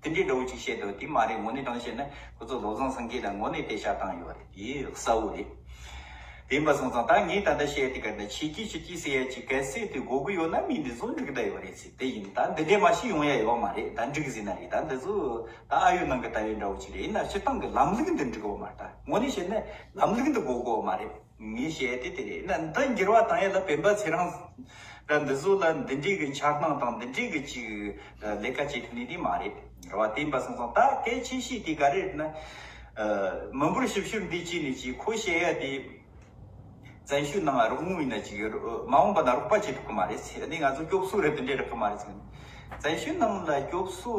དེ་འདྲའི་འདྲ་བོ་ཅིག་བཤད་འདུག་དེ་མ་རེད། དངོས་གནས་དྲང་བཤད་ན་ཁོ་ཚོ་བློ་བཟང་སེང་གེ་ལ་དངོས་གནས་དེ་ཤ་བཏང་ཡོད་རེད། དེ་གསལ་བོ་རེད། དེ་ཡིན་པ་སོང་ཙང་ད་ངས་ད་ལྟ་བཤད་དེ་ག་ན་ཆོས་བརྒྱུད་སྤྱི་འཐུས་ཟེར་ཡ་ཅིག་གལ་སྲིད་དེ་དགོས་ཀྱི་ཡོད་ན་མི་འདི་ཚོ་འགྲིག་བསྡད་ཡོད་རེད་ཟེར། དེ་ཡིན་ད་འདི་འདྲའི་མ་ཤི་ཡོང་ཡ་ཡོད་མ་རེད། ད་འགྲིག་ཟེར་ན་རེད། ད་འདི་ཚོ་ད་ཨ་ཡོད་ནང་གི་ད་ཡོད་འདྲ་བོ་ཅིག་རེད། ཡིན་ན་སྤྱི་བཏང་གི་ལམ་ལུགས་འདི་འགྲིག་གི་ཡོད་མ་རེད། ད་དངོས་གནས་བཤད་ན་ལམ་ལུགས་འདི་དགོས་གི་ཡོད་མ་རེད། ངས་བཤད་དེ་དེ་རེད། ན་འདི་འགྱུར་བ་བཏང་ཡ་ལ་སྤེན་པ་ཚེ་རིང་ར་འདི་ཚོ་ལ་འདི་འདྲའི་གི་འཆར་སྣང་དང་འདི་འདྲའི་གི་ཅིག་ལས་ཀ་བྱེད་ཐུབ་ནི་དེ་མ་རེད། རེད་བ། དེ་ཡིན་པ་སོང་ཙང་ད་གལ་ཆེ་ཤོས་དེ་ག་རེ་རེད་ན། མི་འབོར་ཞིབ་བཤེར་འདི་བྱས་ནས་ཅིག་ཁོ་བཤད་ཡ་དེ་བཙན་བྱོལ་ནང་རོགས་དངུལ་ཡིན་ན་ཅིག་མ་འོངས་པ་ན་རོགས་པ་བྱེད་ཐུབ་ཀྱི་མ་རེད་ཟེར་ནས། ང་ཚོ་སྐྱོབ་གསོ་རེད་དེ་འདྲའི་རག་གི་མ་རེད་ཟེར་ནས། བཙན་བྱོལ་ནང་ལ་སྐྱོབ་གསོ་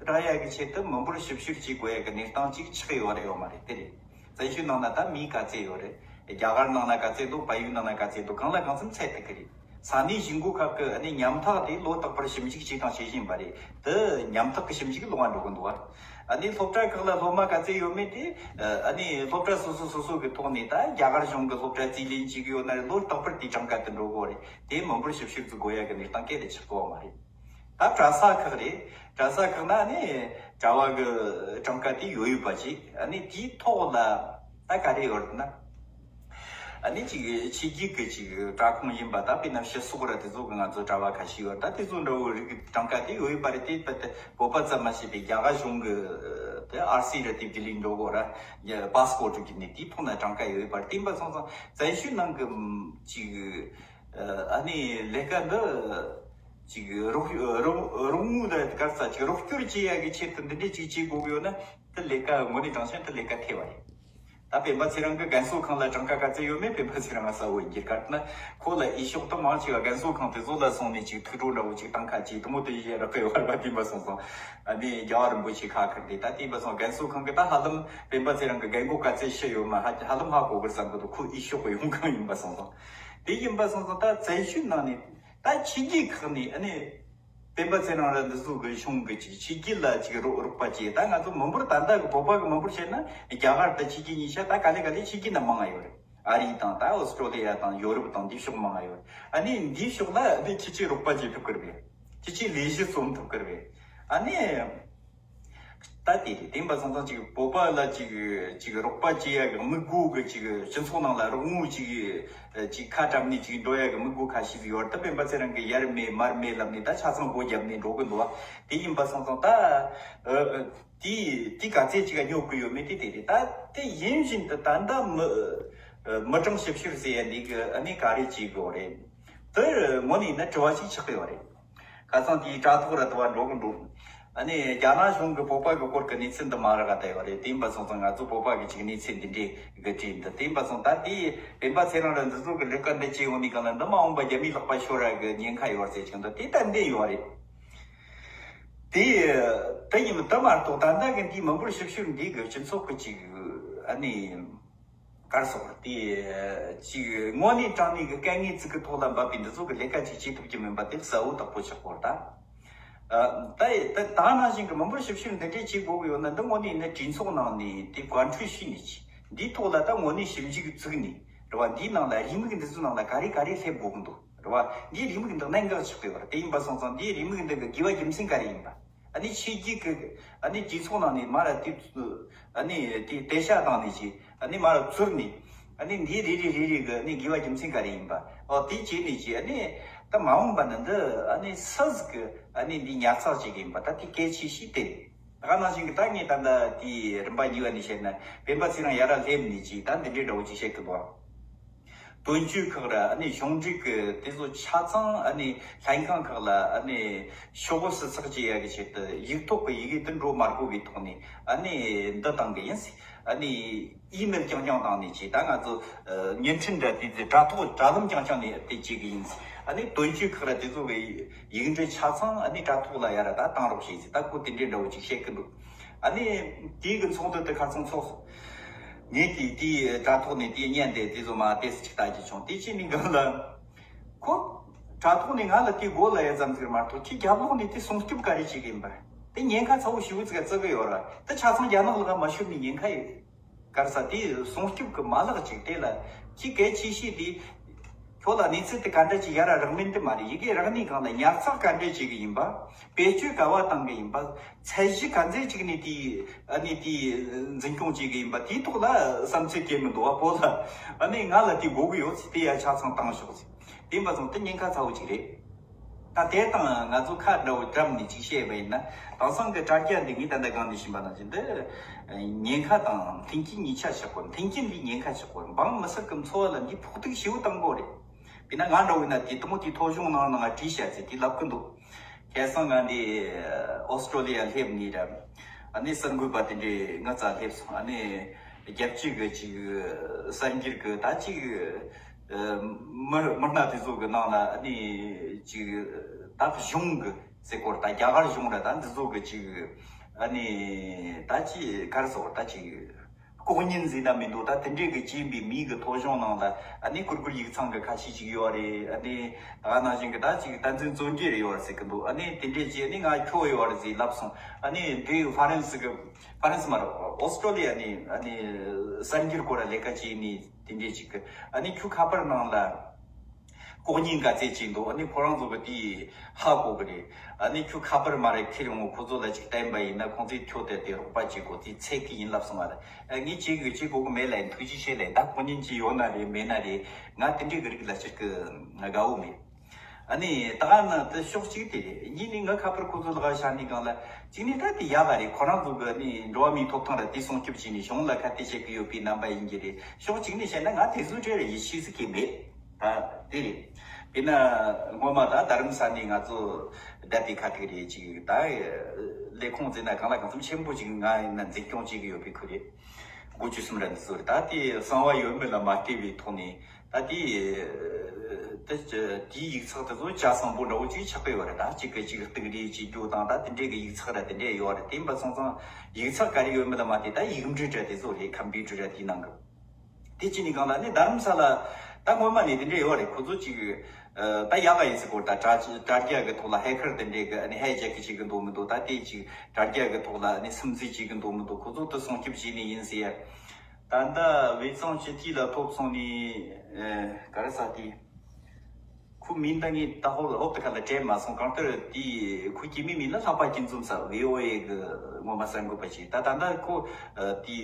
རག་ཡ་གི་ཆེད་དུ་མི་འབོར་ཞིབ་བཤེར་བྱེད་དགོས་ཡ་གི་གནས་སྟངས་ཅིག་ཆགས་ཡོད་རེད་ཡོད་མ་རེད། དེ་རེད། བཙན་བྱོལ་ནང་ན་ད་མི་ག་ཚད་ཡོད་རེད། རྒྱ་གར་ནང་ན་ག་ཚད་འདུག་བལ་ཡུལ་ནང་ན་ག་ཚད་འདུག་གང་ལ་གང་འཚམ་ཚད་ཐུབ་ཀྱི་རེད། ས་གནས་གཞིས་འགོ་ཁག་གི་ཨ་ནི་ཉམ་ཐག་དེ་ལོ་རྟག་པར་ཞིབ་འཇུག་བྱས་དང་བྱེད་བཞིན་པ་རེད། དེ་ཉམ་ཐག་གི་ཞིབ་འཇུག་ལོག་པ་འགྲོ་གི་འདུག་བ། ཨ་ནི་སློབ་གྲྭ་ཁག་ལ་སློབ་མ་ག་ཚད་ཡོད་མེད་དེ། ཨ་ནི་སློབ་གྲྭ་སོ་སོ་སོ་སོ་གི་ཐོག་ནས་ད་རྒྱ་གར་གཞུང་གི་སློབ་གྲྭ་རྩིས་ལེན་བྱེད་གི་ཡོད་ན་རེད། ལོ་རྟག་པར་དེ་གྲངས་ཀ་དེ་འགྲོ་གི་ཡོད་རེད། དེ་མི་འབོར་ཞིབ་བཤེར་དུ་དགོས་ཡ་གི་གནས་སྟངས་གལ་ཏེ་ཆགས་གི་ཡོད་མ་རེད། ད་གྲྭ་ས་ཁག་རེད། གྲྭ་ས་ཁག་ན་ནི་གྲྭ་བ་གི་གྲངས་ཀ་དེ་ཡོད་ཡོད་པ་ཅིག་ཨ་ནི་དེའི་ཐོག་ལ་ད་ག་རེ་ཡོད་རེད་ན། ཨ་ནི་ཅིག་ཕྱི་རྒྱལ་གི་ཅིག་གྲྭ་ཁོངས་ཡིན་པ་ད་དཔེར་ན་སྤྱི་ཚོགས་ར་དེ་ཚོ་གི་ང་ཚོ་གྲྭ་བ་ཁ་ཤས་ཡོད། ད་དེ་ཚོ་འདྲ་བོ་རིགས་གྲངས་ཀ་དེ་ཡོད་ཡོད་པ་རེད། དེ་བོད་པ་ཙམ་མ་ཟད་པའི་རྒྱ་གར་གཞུང་གི་དེ་ཨར་སི་ར་དེ་བརྒྱུད་ལས་འགྲོ་གོ་ར་པ་སི་པོར་བརྒྱུད་ནས་དེའི་ཐོག་ན་གྲངས་ཀ་ཡོད་ཡོད་པ་རེད། དེ་ཡིན་པ་སོང་ཙང་བཙན་བྱོལ་ནང་གི་ཅིག་ཨ་ནི་ལས་ཀ་འདི་ཅིག་རོགས་རོགས་རོགས་དངུལ་ལ་གར་ས་ཅིག་རོགས་སྐྱོར་བྱེད་ཡ་གི་ཆེད་དུ་འདི་འདྲས་ཅིག་བྱེད་དགོས་ཀྱི་ཡོད་ན་དེ་ལས་ཀ་དངོས་གནས་དྲང་གཞག་དེ་ལས་ཀ་ཐེ་བ་རེད། ད་སྤེན་པ་ཚེ་རིང་གི་རྒན་གསོ་ཁང་ལ་གྲངས་ཀ་ག་ཚད་ཡོད་མེད་སྤེན་པ་ཚེ་རིང་ང་གསལ་བོ་ཡིན་གྱི་གར་ན་ཁོ་ལ་ཨི་ཤོག་ཏུ་མང་ཆེ་བ་རྒན་གསོ་ཁང་དེ་ཚོ་ལ་སོང་ནས་ཅིག་ཐུགས་སྤྲོ་འདྲ་བོ་ཅིག་བཏང་ཁ་ཅིག་དུ་མོ་དེ་ཡི་རག་གི་ཡོད་པ་དེ་འབའ་སོང་སོང་། ཨ་ནི་རྒྱལ་བ་རིན་པོ་ཆེ་ཁ་ཁར་དེ་ད་དེ་འབའ་སོང་རྒན་གསོ་ཁང་གི་ད་ཧ་ལམ་སྤེན་པ་ཚེ་རིང་གི་རྒན་གོ་ག་ཚད་ཤི་ཡོད་མ་ཧ་ཧ་ལམ་ཧ་གོ་གི་བསམ་གི་འདུག་ཁོ་ཨི་ཤོག་གི་ཡོང་ཁང་ཡིན་པ་སོང་སོང་། དེ་ཡིན་པ་སོང་སོང་ད་བཙན་བྱོལ་ནང་ནས་ད་ཕྱི་རྒྱལ་ཁག་ནས་ཨ་ནི། སྤེན་པ་ཚེ་རིང་ར་འདི་ཚོ་གི་གཞུང་གི་ཅིག་ཕྱི་རྒྱལ་ལ་ཅིག་རོགས་རོགས་པ་བྱས། ད་ང་ཚོ་མི་འབོར་ད་ལྟ་གི་བོད་པ་གི་མི་འབོར་བཤད་ན་རྒྱ་གར་དང་ཕྱི་རྒྱལ་གཉིས་ཆ་ད་ག་ལེ་ག་ལེ་ཕྱི་རྒྱལ་ན་མང་ང་ཡོད་རེད། ཨ་རི་དང་ད་ཨོ་སི་ཀྲོ་ལི་ཡ་དང་ཡོ་རོབ་དང་འདི་ཕྱོགས་མང་ང་ཡོད་རེད། ཨ་ནི་འདི་ཕྱོགས་ལ་ཨ་ནི་ཁྱེད་ཆོས་རོགས་པ་བྱེད་ཐུབ་ཀྱི་རེད་པས། ཁྱེད་ཆོས་ལས་གཞི་རྩོམ་ཐུབ་ཀྱི་རེད་པས། ཨ་ནི། ད་དེ་རེད། དེ་ཡིན་པ་སོང་ཙང་ཅིག་བོད་པ་ལ་ཅིག་ཅིག་རོགས་པ་བྱེད་ཡ་གི་དམིགས་སྒོ་གི་ཅིག་སྤྱི་ཚོགས་ནང་ལ་རོགས་དངུལ་ཅིག་ཅིག་ཁ་བཀྲམ་ནས་ཅིག་འགྲོ་ཡ་གི་དམིགས་སྒོ་ཁ་ཤས་ཡོད་རེད། ད་སྤེན་པ་ཚེ་རིང་གི་ཡར་མེད་མར་མེད་ལབ་ནས་ད་ཆ་ཚང་སྒོ་བརྒྱབ་ནས་འགྲོ་གི་འདུག་བ། དེ་ཡིན་པ་སོང་ཙང་ད་དེ་དེ་ག་ཚད་ཅིག་ག་སྙོབ་གི་ཡོད་མེད་དེ་དེ་རེད། ད་དེ་ཡིན་བཞིན་དུ་ད་ལྟ་མི་མི་གྲངས་ཞིབ་བཤེར་ཟེར་ཡ་འདི་གི་ཨ་ནི་ག་རེ་བྱེད་དགོས་རེད། དེར་དངོས་ནས་ཡིན་ན་དྲི་བ་ཞིག་ཆགས་ཀྱི་ཡོད་རེད། ཁ་སང་དེའི་དྲ་ཐོག་ར་དུ་བ་འགྲོ་གི་འདུག་ཨ་ནི་རྒྱ་ནག་གཞུང་གི་བོད་པ་གི་སྐོར་གི་གནས་ཚུལ་འདི་མ་རག་ག་བལྟ་ཡོད་རེད། དེ་ཡིན་པ་སོང་ཙང་ང་ཚོ་བོད་པ་གི་ཅིག་གནས་ཚུལ་འདི་འདྲའི་གི་བྲིས་འདི། དེ་ཡིན་པ་སོང་ད་དེའི་སྤེན་པ་ཚེ་རིང་ར་འདི་ཚོ་གི་ལས་ཀ་འདི་བྱས་ཡོང་ནས་གང་ལ་འདི་མ་འོངས་པ་རྒྱ་མིའི་ལག་པ་ཤོར་ར་གི་ཉེན་ཁ་ཡོད་ཟེར་ཅིག་འདི་དེ་ལྟར་འདི་ཡོད་རེད། དེ་དེ་ཡིན་དུ་མ་གཏོགས་ད་ལྟ་གི་འདིའི་མི་འབོར་ཞིབ་བཤེར་འདི་གི་སྤྱི་ཚོགས་གི་ཅིག་ཨ་ནི། གར་སོགས་དེ་ཅིག་དངོས་གནས་དྲང་གནས་ཀྱི་དཀའ་ངལ་ཅིག་གི་ཐོག་ལ་འབབ་པའི་འདི་ཚོ་གི་ལས་ཀ་ཅིག་བྱེད་ཐུབ་ཀྱི་མིན་པ་དེ་གསལ་བོ་དག་པོ་ཆགས་པ་རེད་ད། ད་ད་ནང་བཞིན་གྱི་མི་འབོར་ཞིབ་བཤེར་འདི་འདྲས་བྱེད་དགོས་ཀྱི་ཡོད་ན་འདི་དངོས་གནས་ནི་གྲོས་ཚོགས་ནང་ནས་དེ་བཀའ་འཁྲོལ་ཞུས་ནས་ཅིག་འདིའི་ཐོག་ལ་ད་དངོས་གནས་ཞིབ་འཇུག་བཙུགས་ནས་རེད་བ། འདིའི་ནང་ལ་རེའུ་མིག་འདི་ཚོའི་ནང་ལ་ག་རེ་ག་རེ་སླེབས་དགོས་ཀྱི་འདུག་རེད་བ། འདིའི་རེའུ་མིག་འདི་གནད་འགག་ཆགས་ཀྱི་ཡོད་རེད། དེ་ཡིན་པ་སོང་ཙང་འདིའི་རེའུ་མིག་འདི་གི་དགོས་པ་རྒྱུ་མཚན་ག་རེ་ཡིན་པ། ཨ་ནི་ཕྱི་རྒྱལ་གྱི་ཨ་ནི་གྲོས་ཚོགས་ནང་ནས་མར་དེ་ཨ་ནི་དེ་དེ་ཤ་བཏང་ནས་ཅིག་ཨ་ནི་མར་བཙུར་ནས་ཨ་ནི་འདི་རེ་རེ་རེ་རེ་གི་ཨ་ནི་དགོས་པ་རྒྱུ་མཚན་ག་རེ་ཡིན་པ། ཨོ་དེ་བྱས་ནས་ཅིག་ཨ་ནི་ད་མ་འོངས་པ་ན་འདི་ཨ་ནི་སུ་ཟིག་གི་ཨ་ནི་འདི་ཉར་ཚགས་བྱེད་གི་ཡིན་པ་ད་དེ་གལ་ཆེ་ཤོས་དེ་རེད། ད་ག་ནང་བཞིན་གི་ད་ངས་ད་ལྟ་དེའི་རིམ་པ་གཉིས་པ་ནས་བཤད་ན་སྤེན་པ་ཚེ་རིང་ཡར་ར་སླེབས་ནས་ཅིག་ད་འདི་འདྲའི་འདྲ་བོ་ཅིག་བཤད་གི་འདུག་དོན་གཅོད་ཁག་ར་ཨ་ནི་གཞུང་འབྲེལ་གི་དེ་ཚོ་ཆ་ཚང་ཨ་ནི་ལྷན་ཁང་ཁག་ལ་ཨ་ནི་ཤོག་བུ་སུ་ཚགས་བྱེད་ཡ་གི་ཆེད་དུ་ཡིག་ཐོག་གི་ཡི་གེ་དེ་འགྲོ་མ་དགོས་པའི་ཐོག་ནས་ཨ་ནི་འདི་བཏང་གི་ཡིན། ཨ་ནི་ཨི་མེལ་རྐྱང་རྐྱང་བཏང་ནས་ཅིག་ད་ང་ཚོ་བརྙན་འཕྲིན་འདྲ་དེ་ཚོ་དྲ་ཐོག་དྲ་ལམ་རྐྱང་རྐྱང་ནས་དེ་བྱེད་གི་ཡིན། ཨ་ནི་དོན་གཅོད་ཁག་ར་དེ་ཚོ་གི་ཡིག་འབྲེལ་ཆ་ཚང་ཨ་ནི་དྲ་ཐོག་ལ་ཡར་ར་ད་བཏང་རོགས་བྱེད་ཟེར་ད་ཁོ་དེ་འདྲའི་འདྲ་བོ་ཅིག་བཤད་གི་འདུག་ཨ་ནི་དེའི་གི་ཚོགས་འདུ་དེ་ཁ་སང་ཚོགས་སོང་། ངས་དེ་དེའི་དྲ་ཐོག་ནས་དེ་བརྙན་དེ་དེ་ཚོ་མ་ཏོག་ཙམ་ཅིག་ལྟ་རྒྱུ་བྱུང་། དེ་ཅི་མིན་གང་ལ། ཁོ་དྲ་ཐོག་ནས་ང་ལ་དེ་མགོ་ལ་ཡ་ཙམ་ཟིག་མ་གཏོགས་ཁྱི་རྒྱབ་ལོགས་ནས་དེ་སྲུང་སྐྱོབ་ག་རེ་བྱེད་གི་ཡིན་པ། དེ་ཉེན་ཁ་ཚ་བོ་ཞེ་པོ་ཅིག་བརྩི་གི་ཡོད་ར། དེ་ཆ་ཚང་རྒྱ་ནག་ལ་མ་ཤོར་ནས་ཉེན་ཁ་ཡོད། གར་ས་དེ་སྲུང་སྐྱོབ་ཀྱི་མ་ལག་ཅིག་དེ་ལ་ཅི་གལ་ཆེ་ཤོས་དེ། ཁྱོད་ལ་གནས་ཚུལ་དེ་ག་འདྲ་ཅིག་ཡར་རག་མིན་དེ་མ་རེད། ཡི་གེ་རག་ནས་གང་ལ་ཉར་ཚགས་ག་འདྲ་བྱེད་གི་ཡིན་པ། བེད་སྤྱོད་ག་བ་བཏང་གི་ཡིན་པ། ཚད་གཞི་ག་ཚད་ཅིག་ནས་དེ་ཨ་ནི་དེ་འཛིན་སྐྱོང་བྱེད་གི་ཡིན་པ་དེའི་ཐོག་ལ་བསམ་ཚུལ་སྐྱེལ་མི་འདུག་བ། བོད་ལ་ཨ་ནི་ང་ལ་དེ་དགོས་གི་ཡོད་ཟེར་དེ་ཡ་ཆ་ཚང་བཏང་ཤོག་ཟེར། དེ་ཡིན་པ་སོང་དེ་ཉེན་ཁ་ཚ་བོ་ཅིག་རེད། ད་དེ་དང་ང་ཚོ་ཁ་འདྲ་བོ་བཀྲམ་ནས་ཅིག་བཤད་པ་ཡིན་ན། དེང་སང་གི་དྲ་རྒྱ་འདི་ངས་ད་ལྟ་གང་ནས་ཤེས་པ་ནང་བཞིན་འདི་ཉེན་ཁ་དང་མཐུན་རྐྱེན་གཉིས་ཆ་ཆགས་པ། མཐུན་རྐྱེན་འདི་ཉེན་ཁ་ཆགས་པ། འབངས་མི་སེར་གྱི་འཚོ་བ་ལ་འདི་ཕོག་ཐུག་ཞེ་པོ་བཏང་གི་རེད། དཔེར་ན་ང་འདྲ་བོ་ཡིན་ན་དེ་དང་པོ་དེ་ཐོ་གཞུང་ནང་ནང་བྲིས་བྱ་ཚེ་དེ་ལབ་གི་འདུག་ཁ་སང་ང་འདི་ཨོ་སི་ཀྲོ་ལི་ཡ་སླེབས་ནས་ར། ཨ་ནི་གསར་འགོད་པ་དེ་འདྲས་ང་རྩ་སླེབས་སོང་། ཨ་ནི་རྒྱལ་སྤྱི་གི་ཅིག་གསར་འགྱུར་གི་ད་ཅིག་མི་མི་སྣ་དེ་ཚོ་གི་ནང་ལ་ཨ་ནི་ཅིག་ད་གཞུང་གི་ ཟེར་སྐོར་ད་རྒྱ་གར་གཞུང་ར་ད་འདི་ཚོ་གི་ཅིག་ཨ་ནི་ད་ཅི་གར་སོགས་ད་ཅིག་ལྐོག་ཉན་ཟིན་ན་མི་འདུག་ད་དེ་འདྲས་གི་ཅིག་ཡིན་པའི་མི་གི་ཐོ་གཞུང་ནང་ལ་ཨ་ནི་གུར་གུར་ཡིག་ཚང་གི་ཁ་ཤས་ཅིག་ཡོད་རེད། ཨ་ནི་ད་ག་ནང་བཞིན་གི་ད་ཅིག་བསྟན་འཛིན་བརྩོན་འགྲུས་རེ་ཡོད་རེད་ཟེར་གི་འདུག་ཨ་ནི་དེ་འདྲས་ཅིག་ཨ་ནི་ང་ཁྱོ་ཡོད་རེད་ཟེར་ལབ་སོང་། ཨ་ནི་འདི་ཧྥ་རན་སི་གི་ཧྥ་རན་སི་མ་རེད། ཨོ་སི་ཀྲོ་ལི་ཡ་ནི་ཨ་ནི་གསར་འགྱུར་སྐོར་ལ་ལས་ཀ་བྱས་ནི་དེ་འདྲས་ཅིག་གི་ཨ་ནི་ཁྱོད་ཁ་པར་ནང་ལ། ལྐོག་ཉན་ག་ཚད་ཅིག་འདུག་ཨ་ནི་ཁོ་རང་ཚོ་གི་དེ་ཧ་གོ་གི་རེད། ཨ་ནི་ཁྱོད་ཁ་པར་མ་རེད་ཁྱེར་ཡོང་ངོ་ཁོ་ཚོ་ལ་ཅིག་བསྟན་པ་ཡིན་ན་ཁོང་ཚོས་ཁྱོད་དེ་དེ་རོགས་པ་བྱེད་དགོས་དེ་ཚད་ཀྱི་ཡིན་ལབ་སོང་བ་རེད། ཨ་ངས་བྱེད་དགོས་བྱེད་དགོས་གི་མེད་ལ་ཡིན་ཐུགས་རྗེ་ཆེ་ལ་ཡིན། ད་ལྐོག་ཉན་ཅིག་ཡོད་ན་རེད་མེད་ན་རེད། ང་དེ་འདྲའི་གི་རིགས་ལ་ཅིག་གི་དགའ་བོ་མེད། ཨ་ནི་ད་ག་ན་དེ་ཕྱོགས་གཅིག་དེ་རེད། གཉིས་ནི་ང་ཁ་པར་ཁོ་ཚོ་ལ་ག་བཞག་ནི་གང་ལ་གཅིག་ནི་ད་དེ་ཡག་ག་རེད། ཁོ་རང་ཚོ་གི་ནི་འགྲོ་བ་མིའི་ཐོབ་ཐང་ར་དེ་སྲུང་སྐྱོབ་བྱས་ནས་གཞུང་ལ་ཁ་གཏད་བྱེད་ཀྱི་ཡོད་པའི་རྣམ་པ་ཡིན་གྱི་རེད། ཕྱོགས་གཅིག་ནས་བཤད་ན་ང་དེ་ཚོའི་གྲས་ལ་ཡིད་ཆེས་སུ་གི་མེད། ད་དེ་རེད། དཔེར་ན་སྔོན་མ་ད་རྡ་རམ་ས་ནས་ང་ཚོ་བསྡད་པའི་ཁ་ཐུག་རེད་ཅིག་ད་ལས་ཁུངས་ཟེར་ན་གང་ལ་གང་འཚམ་ཆེན་པོ་ཅིག་ང་ཡིན་ན་འཛིན་སྐྱོང་བྱེད་ཀྱི་ཡོད་པའི་ཁུལ་རེད། དགུ་བཅུ་གསུམ་ར་འདི་ཚོ་རེད། ད་དེ་གསང་བ་ཡོད་མེད་ལ་མ་ལྟོས་པའི་ཐོག་ནས་ད་དེ་དེ་དེའི་ཡིག་ཚགས་དེ་ཚོ་ཇ་བཟང་པོ་འདྲ་བོ་ཅིག་ཆགས་པའི་བར་ད་གཅིག་གི་གཅིག་གཏུག་རེས་བྱེད་རྒྱུ་དང་ད་དེ་འདྲས་ཀྱི་ཡིག་ཚགས་ར་དེ་འདྲས་ཡོད་རེད། དེ་ཡིན་པ་སོང་ཙང་ཡིག་ཚགས་ག་རེ་ཡོད་མེད་ལ་མ་ལྟོས་ད་ཡིག་འབྲུ་ར་དེ་ཚོ་རེད། ཁམ་པུ་ཊར་ར་དེའི་ནང་གི། དེ་ཅི་ནི་གང་ལ་ནི་རྡ་རམ་ས་ལ་ད་སྔོན་མ་ནས་དེ་འདྲས་ཡོད་རེད། ཁོ་ཚོ་ཅིག་ད་ཡག་ག་ཡིན་ཟེར་གོ་ད་དྲ་དྲ་རྒྱ་གི་ཐོག་ལ་ཧེ་ཁར་དེ་འདྲས་གི་ནི་ཧེ་ཇེག་གི་བྱེད་གི་འདུག་མི་འདུག་ད་དེ་ཅིག་དྲ་རྒྱ་གི་ཐོག་ལ་ནི་སིམ་འཛུལ་བྱེད་གི་འདུག་མི་འདུག་ཁོ་ཚོ་དེ་སྲུང་སྐྱོབ་བྱས་ནི་ཡིན་ཟེར་ཡ། ད་ལྟ་བེ་ཙང་སྤྱི་འཐུས་ལ་ཐོབ་སོང་ནི་ག་རེ་ཟ་དེ། ཁོ་མིང་ད་ངས་ད་ཧོབ་ཧོབ་ཏེ་ཁ་ལ་དྲན་མ་སོང་། གང་ལྟར་དེ་ཁོ་སྐྱེས་མའི་མིང་ལ་ལྷག་པ་སྐྱིད་འཛོམས་ཟེར། ཝི་ཨོ་ཨེ་གི་ངོ་མ་གསར་འགོད་པ་ཞིག་ད་ད་ལྟ་ཁོ་དེ་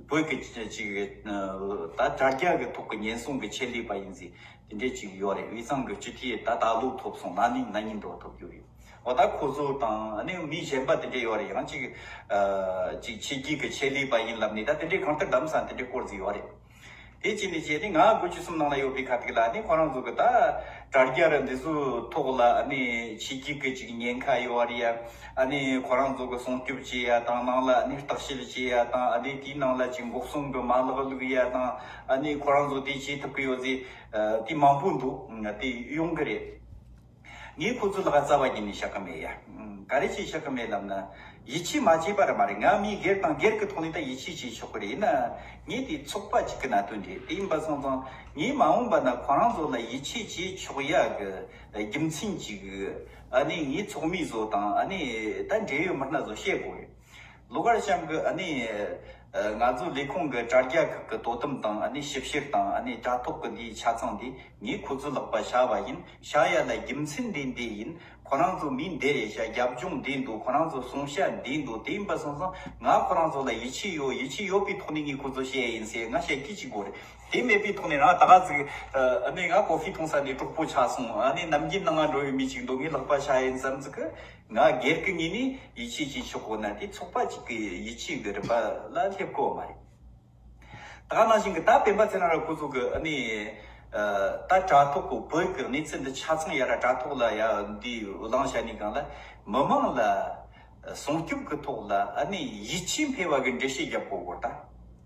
བོད་ཀྱི་ཅིག་ད་དྲ་རྒྱ་གི་ཐོག་གི་ཉེན་སྲུང་གི་ཆེད་ལས་པ་ཡིན་ཟིག་དེ་འདྲས་ཅིག་ཡོད་རེད། དབུས་གཙང་གི་སྤྱི་འཐུས་ད་ད་ལོ་ཐོབ་སོང་། ན་ནིང་ན་ནིང་འགྲོ་ཐོབ་རྒྱུ་རེད། འོ་ད་ཁོ་ཚོ་དང་ཨ་ནི་མི་གཞན་པ་དེ་འདྲས་ཡོད་རེད། ཡང་ཅིག་ཅིག་ཕྱི་རྒྱལ་གི་ཆེད་ལས་པ་ཡིན་ལབ་ནས་ད་དེ་འདྲས་གང་ལྟར་གདམ་ས་དེ་འདྲས་སྐོར་ཟིག་ཡོད་རེད། དེ་ཅི་ནས་བྱས་ཏེ་ང་དགུ་བཅུ་གསུམ་ནང་ལ་ཡོད་པའི་ཁ་ཐུག་ལ་ཨ་ནི་ཁོ་རང་ཚོ་གི་ད་དྲ་རྒྱ་ར་འདི་ཚོའི་ཐོག་ལ་ཨ་ནི་ཕྱི་རྒྱལ་གི་ཅིག་ཉེན་ཁ་ཡོད་རེད་ཡ། ཨ་ནི་ཁོ་རང་ཚོ་གི་སྲུང་སྐྱོབ་བྱེད་ཡ་དང་ནང་ལ་ཨ་ནི་བརྟག་དཔྱད་བྱེད་ཡ་དང་ཨ་ནི་དེའི་ནང་ལ་ཅིག་འགོག་སྲུང་གི་མ་ལག་བླུག་ཡ་དང་ཨ་ནི་ཁོ་རང་ཚོ་དེ་བྱེད་ཐུབ་གི་ཡོད་ཟེར་དེ་མང་པོ་འདུག་དེ་ཡོང་གི་རེད། ངས་ཁོ་ཚོ་ལ་རྩ་བ་ཉིད་ནས་བཤད་གི་མེད་ཡ། ག་རེ་བྱས་བཤད་གི་མེད་ལབ་ན། ཡིད་ཆེས་མ་བྱས་པ་ར་མ་རེད། ང་མི་སྒེར་དང་སྒེར་གྱི་ཐོག་ནས་ད་ཡིད་ཆེས་བྱེད་ཆོག་གི་རེད། ཡིན་ན་ངས་དེ་ཚོགས་པ་གཅིག་གི་གནད་དོན་རེད། དེ་ཡིན་པ་སོང་ཙང་ངས་མ་འོངས་པ་ན་ཁོ་རང་ཚོ་ལ་ཡིད་ཆེས་བྱེད་ཆོག་ཡ་གི་རྒྱུ་མཚན་གཅིག་ཨ་ནི་ངའི་ཚོགས་མི་ཚོ་དང་ཨ་ནི་ད་འབྲེལ་ཡོད་མི་སྣ་ཚོ་བཤད་དགོས་རེད། ལོ་གར་ཤམ་གི་ཨ་ནི་ང་ཚོ་ལས་ཁུངས་ཀྱི་དྲ་རྒྱ་ཁག་གི་དོ་དམ་དང་ཨ་ནི་ཞིབ་བཤེར་དང་ཨ་ནི་དྲ་ཐོག་གི་འདིའི་ཆ་ཚང་འདི་ངས་ཁོ་ཚོའི་ལག་པ་བཞག་པ་ཡིན། བཞག་ཡ་ལ་རྒྱུ་མཚན་འདི་འདི་ཡིན། ཁོ་རང་ཚོ་མི་འདི་རེད་ཤག་རྒྱབ་ལྗོངས་འདི་འདུག་ཁོ་རང་ཚོ་སྲུང་བྱ་འདི་འདུག་དེ་ཡིན་པ་སོང་ཙང་ང་ཁོ་རང་ཚོ་ལ་ཡིད་ཆེས་ཡོད། ཡིད་ཆེས་ཡོད་པའི་ཐོག་ནས་ངས་ཁོ་ཚོ་བཤད་ཡ་ཡིན་ཟེར་ང་བཤད་ཀྱི་ཅིག་དགོས་རེད། དེ་མེད་པའི་ཐོག་ནས་རང་ད་ག་ཟིག་ཨ་ནི་ང་ཀོ་ཧྥི་འཐུང་ས་ནས་གྲོགས་པོ་ཆགས་སོང་། ཨ་ནི་ནམ་རྒྱུན་ནང་ང་འགྲོ་ཡོད་མི་ཅིག་འདུག་ངས་ལག་པ་བཞག་ཡིན་བསམ་ཟིག་གི་ང་སྒེར་གྱི་ངོས་ནས་ཡིད་ཆེས་བྱེད་ཆོག་གོ་ན་དེ་ཚོགས་པ་གཅིག་གི་ཡིད་ཆེས་ཀྱི་རིམ་པ་ལ་སླེབས་གོ་མ་རེད། ད་ག་ནང་བཞིན་གྱི་ད་སྤེན་པ་ཚེ་རིང་ར་ཁོ་ཚོ་གི་ཨ་ནི་ད་དྲ་ཐོག་གི་བོད་ཀྱི་གནས་ཚུལ་འདི་ཆ་ཚང་ཡ་ར་དྲ་ཐོག་ལ་ཡ་འདི་གླེང་བྱ་ནི་གང་ལ་མི་མང་ལ་སྲུང་སྐྱོབ་ཀྱི་ཐོག་ལ་ཨ་ནི་ཡིད་ཆེས་འཕེལ་བ་གི་འགྲེལ་བཤད་རྒྱབ་དགོས་གོ་ད།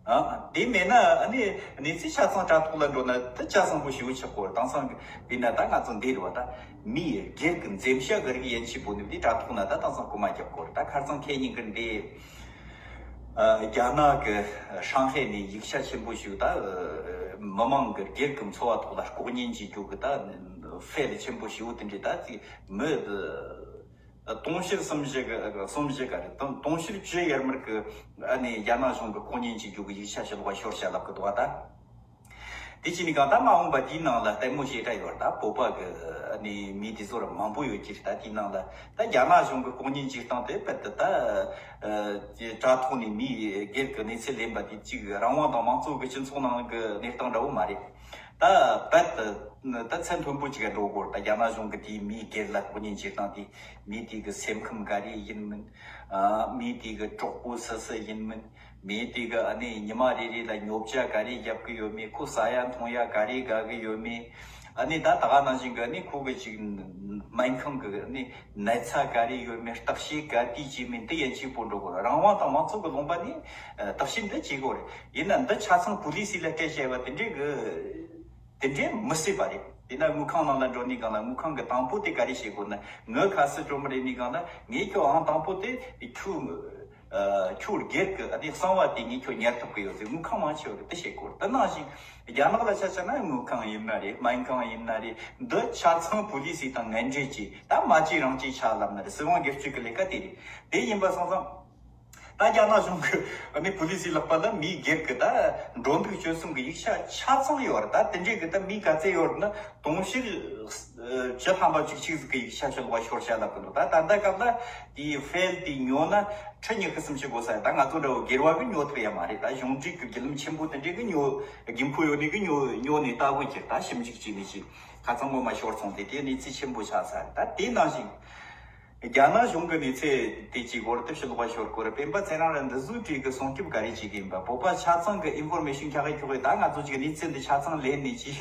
ཨ། དེ་མེད་ན་ཨ་ནི་གནས་ཚུལ་ཆ་ཚང་དྲ་ཐོག་ལ་འགྲོ་ན་དེ་ཆ་ཚང་པོ་ཞེ་པོ་ཆགས་གོ། དེང་སང་གི་དཔེར་ན་ད་ང་ཚོ་འདི་རེད་བ། ད་མི་སྒེར་གྱི་འཛེམ་བྱ་གི་རིགས་ཡན་ཆད་པོ་ནི་དེ་དྲ་ཐོག་ན་ད་དེང་སང་སྐུལ་མ་རྒྱབ་གོ་རེད། ད་ཁ་རྩང་ཁེ་ཉིན་གི་འདི་ཨ། རྒྱ་ནག་གི་ཧྲང་ཧའེ་ནས་ཡིག་ཆ་ཆེན་པོ་ཞིག་ད་མི་མང་གི་སྒེར་གྱི་འཚོ་བ་ཐོག་ལ་ལྐོག་ཉན་བྱེད་རྒྱུ་གི་ད་ཧྥེལ་ཆེན་པོ་ཞེ་པོ་དེ་འདྲས་ད་ཅིག་མི། དུང་ཕྱུར་གསུམ་བཞི་གི་གསུམ་བཞི་ག་རེད། དུང་དུང་ཕྱུར་བཅུ་ཡར་མར་གི་ཨ་ནི་རྒྱ་ནག་གཞུང་གི་ལྐོག་ཉན་གྱི་རྒྱུ་གི་ཡིག་ཆ་ཕྱི་ལོགས་ཤོར་བྱ་ལབ་གི་འདུག་བ་ད། དེ་ཅི་ནི་གང་ད་མ་འོངས་པ་དེའི་ནང་ལ་ལྟད་མོ་ཞེ་དྲག་ཡོད་རེད། ད་བོད་པ་གི་ཨ་ནི་མི་དེ་ཚོ་ར་མང་པོ་ཡོད་ཀྱི་རེད། ད་དེའི་ནང་ལ་ད་རྒྱ་ནག་གཞུང་གི་ལྐོག་ཉན་གྱི་སྟེང་དེ་བལ་དུ་ད་དྲ་ཐོག་ནས་མི་སྒེར་གི་གནས་ཚུལ་ལེན་པ་དེ་གཅིག་རང་དབང་དང་མང་གཙོ་གི་སྤྱི་ཚོགས་ནང་གི་གནས་སྟངས་འདྲ་བོ་མ་རེད། ད་བལ་དུ་ད་ཚད་མཐོན་པོ་ཅིག་འགྲོ་དགོས་རེད། ད་རྒྱ་ནག་གཞུང་གི་དེའི་མིའི་སྒེར་ལ་ལྐོག་ཉན་བྱེད་སྟངས་དེ་མི་དེ་གི་སེམས་ཁམས་ག་རེ་ཡིན་མིན། ཨ། མི་དེ་གི་གྲོགས་པོ་སུ་སུ་ཡིན་མིན། མི་དེ་གི་ཨ་ནི་ཉི་མ་རེ་རེ་ལ་ཉོ་ཆ་ག་རེ་རྒྱབ་གི་ཡོད་མེད། ཁོ་ཟ་ཡ་འཐུང་ཡ་ག་རེ་དགའ་གི་ཡོད་མེད། ཨ་ནི་ད་ད་ག་ནང་བཞིན་གི་ཨ་ནི་ཁོ་གི་ཅིག་སྨན་ཁང་གི་ཨ་ནི་ན་ཚ་ག་རེ་ཡོད་མེད། བརྟག་དཔྱད་ག་དུས་བྱས་མིན་དེ་ཡན་ཆད་པོ་འགྲོ་དགོས། རང་དབང་དང་མང་གཙོ་གི་ལུང་པ་ནི་བརྟག་དཔྱད་འདི་བྱེད་དགོས་རེད། ཡིན་ན་འདི་ཆ་ཚང་པུ་ལི་སི་ལ་སྤྲད་བྱས་པ་དེ་འདྲའི་གི་དེ་འདྲའི་མི་སྲིད་པ་རེད། དེ་ན་དངུལ་ཁང་ནང་ལ་འགྲོ་ནས་གང་ལ། དངུལ་ཁང་གི་དང་པོ་དེ་ག་རེ་བྱེད་དགོས་ན། ངའི་ཁ་སི་ཅོ་མི་རེ་ནས་གང་ལ། ངས་ཁྱོད་ཨང་དང་པོ་དེ་ཁྱོད་ཨ་ཁྱོད་སྒེར་གི་ཨ་ནི་གསང་བ་དེ་ངས་ཁྱོད་ཉར་ཐུབ་གི་ཡོད་ཟེར། དངུལ་ཁང་མང་ཆེ་བ་གི་དེ་བྱེད་དགོས། དེ་ནང་བཞིན་རྒྱ་ནག་ལ་ཆ་བཞག་ན་དངུལ་ཁང་ཡིན་ན་རེད། སྨན་ཁང་ཡིན་ན་རེད། འདི་ཆ་ཚང་པུ་ལི་སི་དང་ངན་འབྲེལ་གྱིས། ད་མ་བྱས་རང་བྱས་ཆ་ལབ་ན་རེད། སྲིད་དབང་སྒེར་གཅོད་ཀྱི་ལས་ཀ་དེ་རེད། དེ་ཡིན་པ་སོང་ཙང་། ད་རྒྱ་ནག་གཞུང་གི་ཨ་ནི་པུ་ལི་སི་ལག་པ་ལ་མིའི་སྒེར་གི་ད་འགྲོ་འདུག་སྤྱོད་གསུམ་གི་ཡིག་ཆ་ཆ་ཚང་ཡོད་རེད། ད་དེ་འདྲའི་གི་ད་མི་ག་ཚད་ཡོད་ན་དུང་ཕྱུར་བཅུ་ཐམ་པ་ཅིག་ཅིག་ཟིག་གི་ཡིག་ཆ་ཕྱི་ལོགས་ཤོར་བྱ་ལབ་གི་འདུག་ད་ད་ལྟ་སྐབས་ལ་དེའི་ཕལ་དེ་ཉོ་ན་ཁྲི་ཉི་ཤུ་སུམ་ཅུ་དགོས་ས་རེད། ད་ང་ཚོ་འདྲ་བོ་སྒེར་བ་གི་ཉོ་ཐུབ་ཡ་མ་རེད། ད་གཞུང་འབྲེལ་གི་བརྒྱུད་ལམ་ཆེན་པོ་དེ་འདྲའི་གི་ཉོ་དགོས་མཁོ་ཡོད་ནི་གི་ཉོ་ཉོ་ནས་ལྟ་དགོས་ཀྱི་རེད། ད་ཞིབ་འཇུག་བྱས་ནས་ཅིག་ཁ་ཚང་ངོ་མ་ཤོར་སོང་དེ་དེ་གནས་ཚུལ་ཆེན་པོ་ཆགས་ས་རེད། ད་དེ་ནང་བཞིན། རྒྱ་ནག་གཞུང་གི་གནས་ཚུལ་དེ་གཅིག་གོ་ར་དེ་ཕྱི་ལོགས་པ་ཤོར་གོ་ར། སྤེན་པ་ཚེ་རིང་ར་འདི་ཟུག་བྲིས་གི་སྲུང་སྐྱོབ་ག་རེ་བྱེད་གི་ཡིན་པ། བོད་པ་ཆ་ཚང་གི་ཨིན་ཕོར་མེ་ཤོན་ཁྱག་གི་ཁྱོག་གི། ད་ང་ཚོ་ཅིག་གནས་ཚུལ་འདི་ཆ་ཚང་ལེན་ནས་ཅི་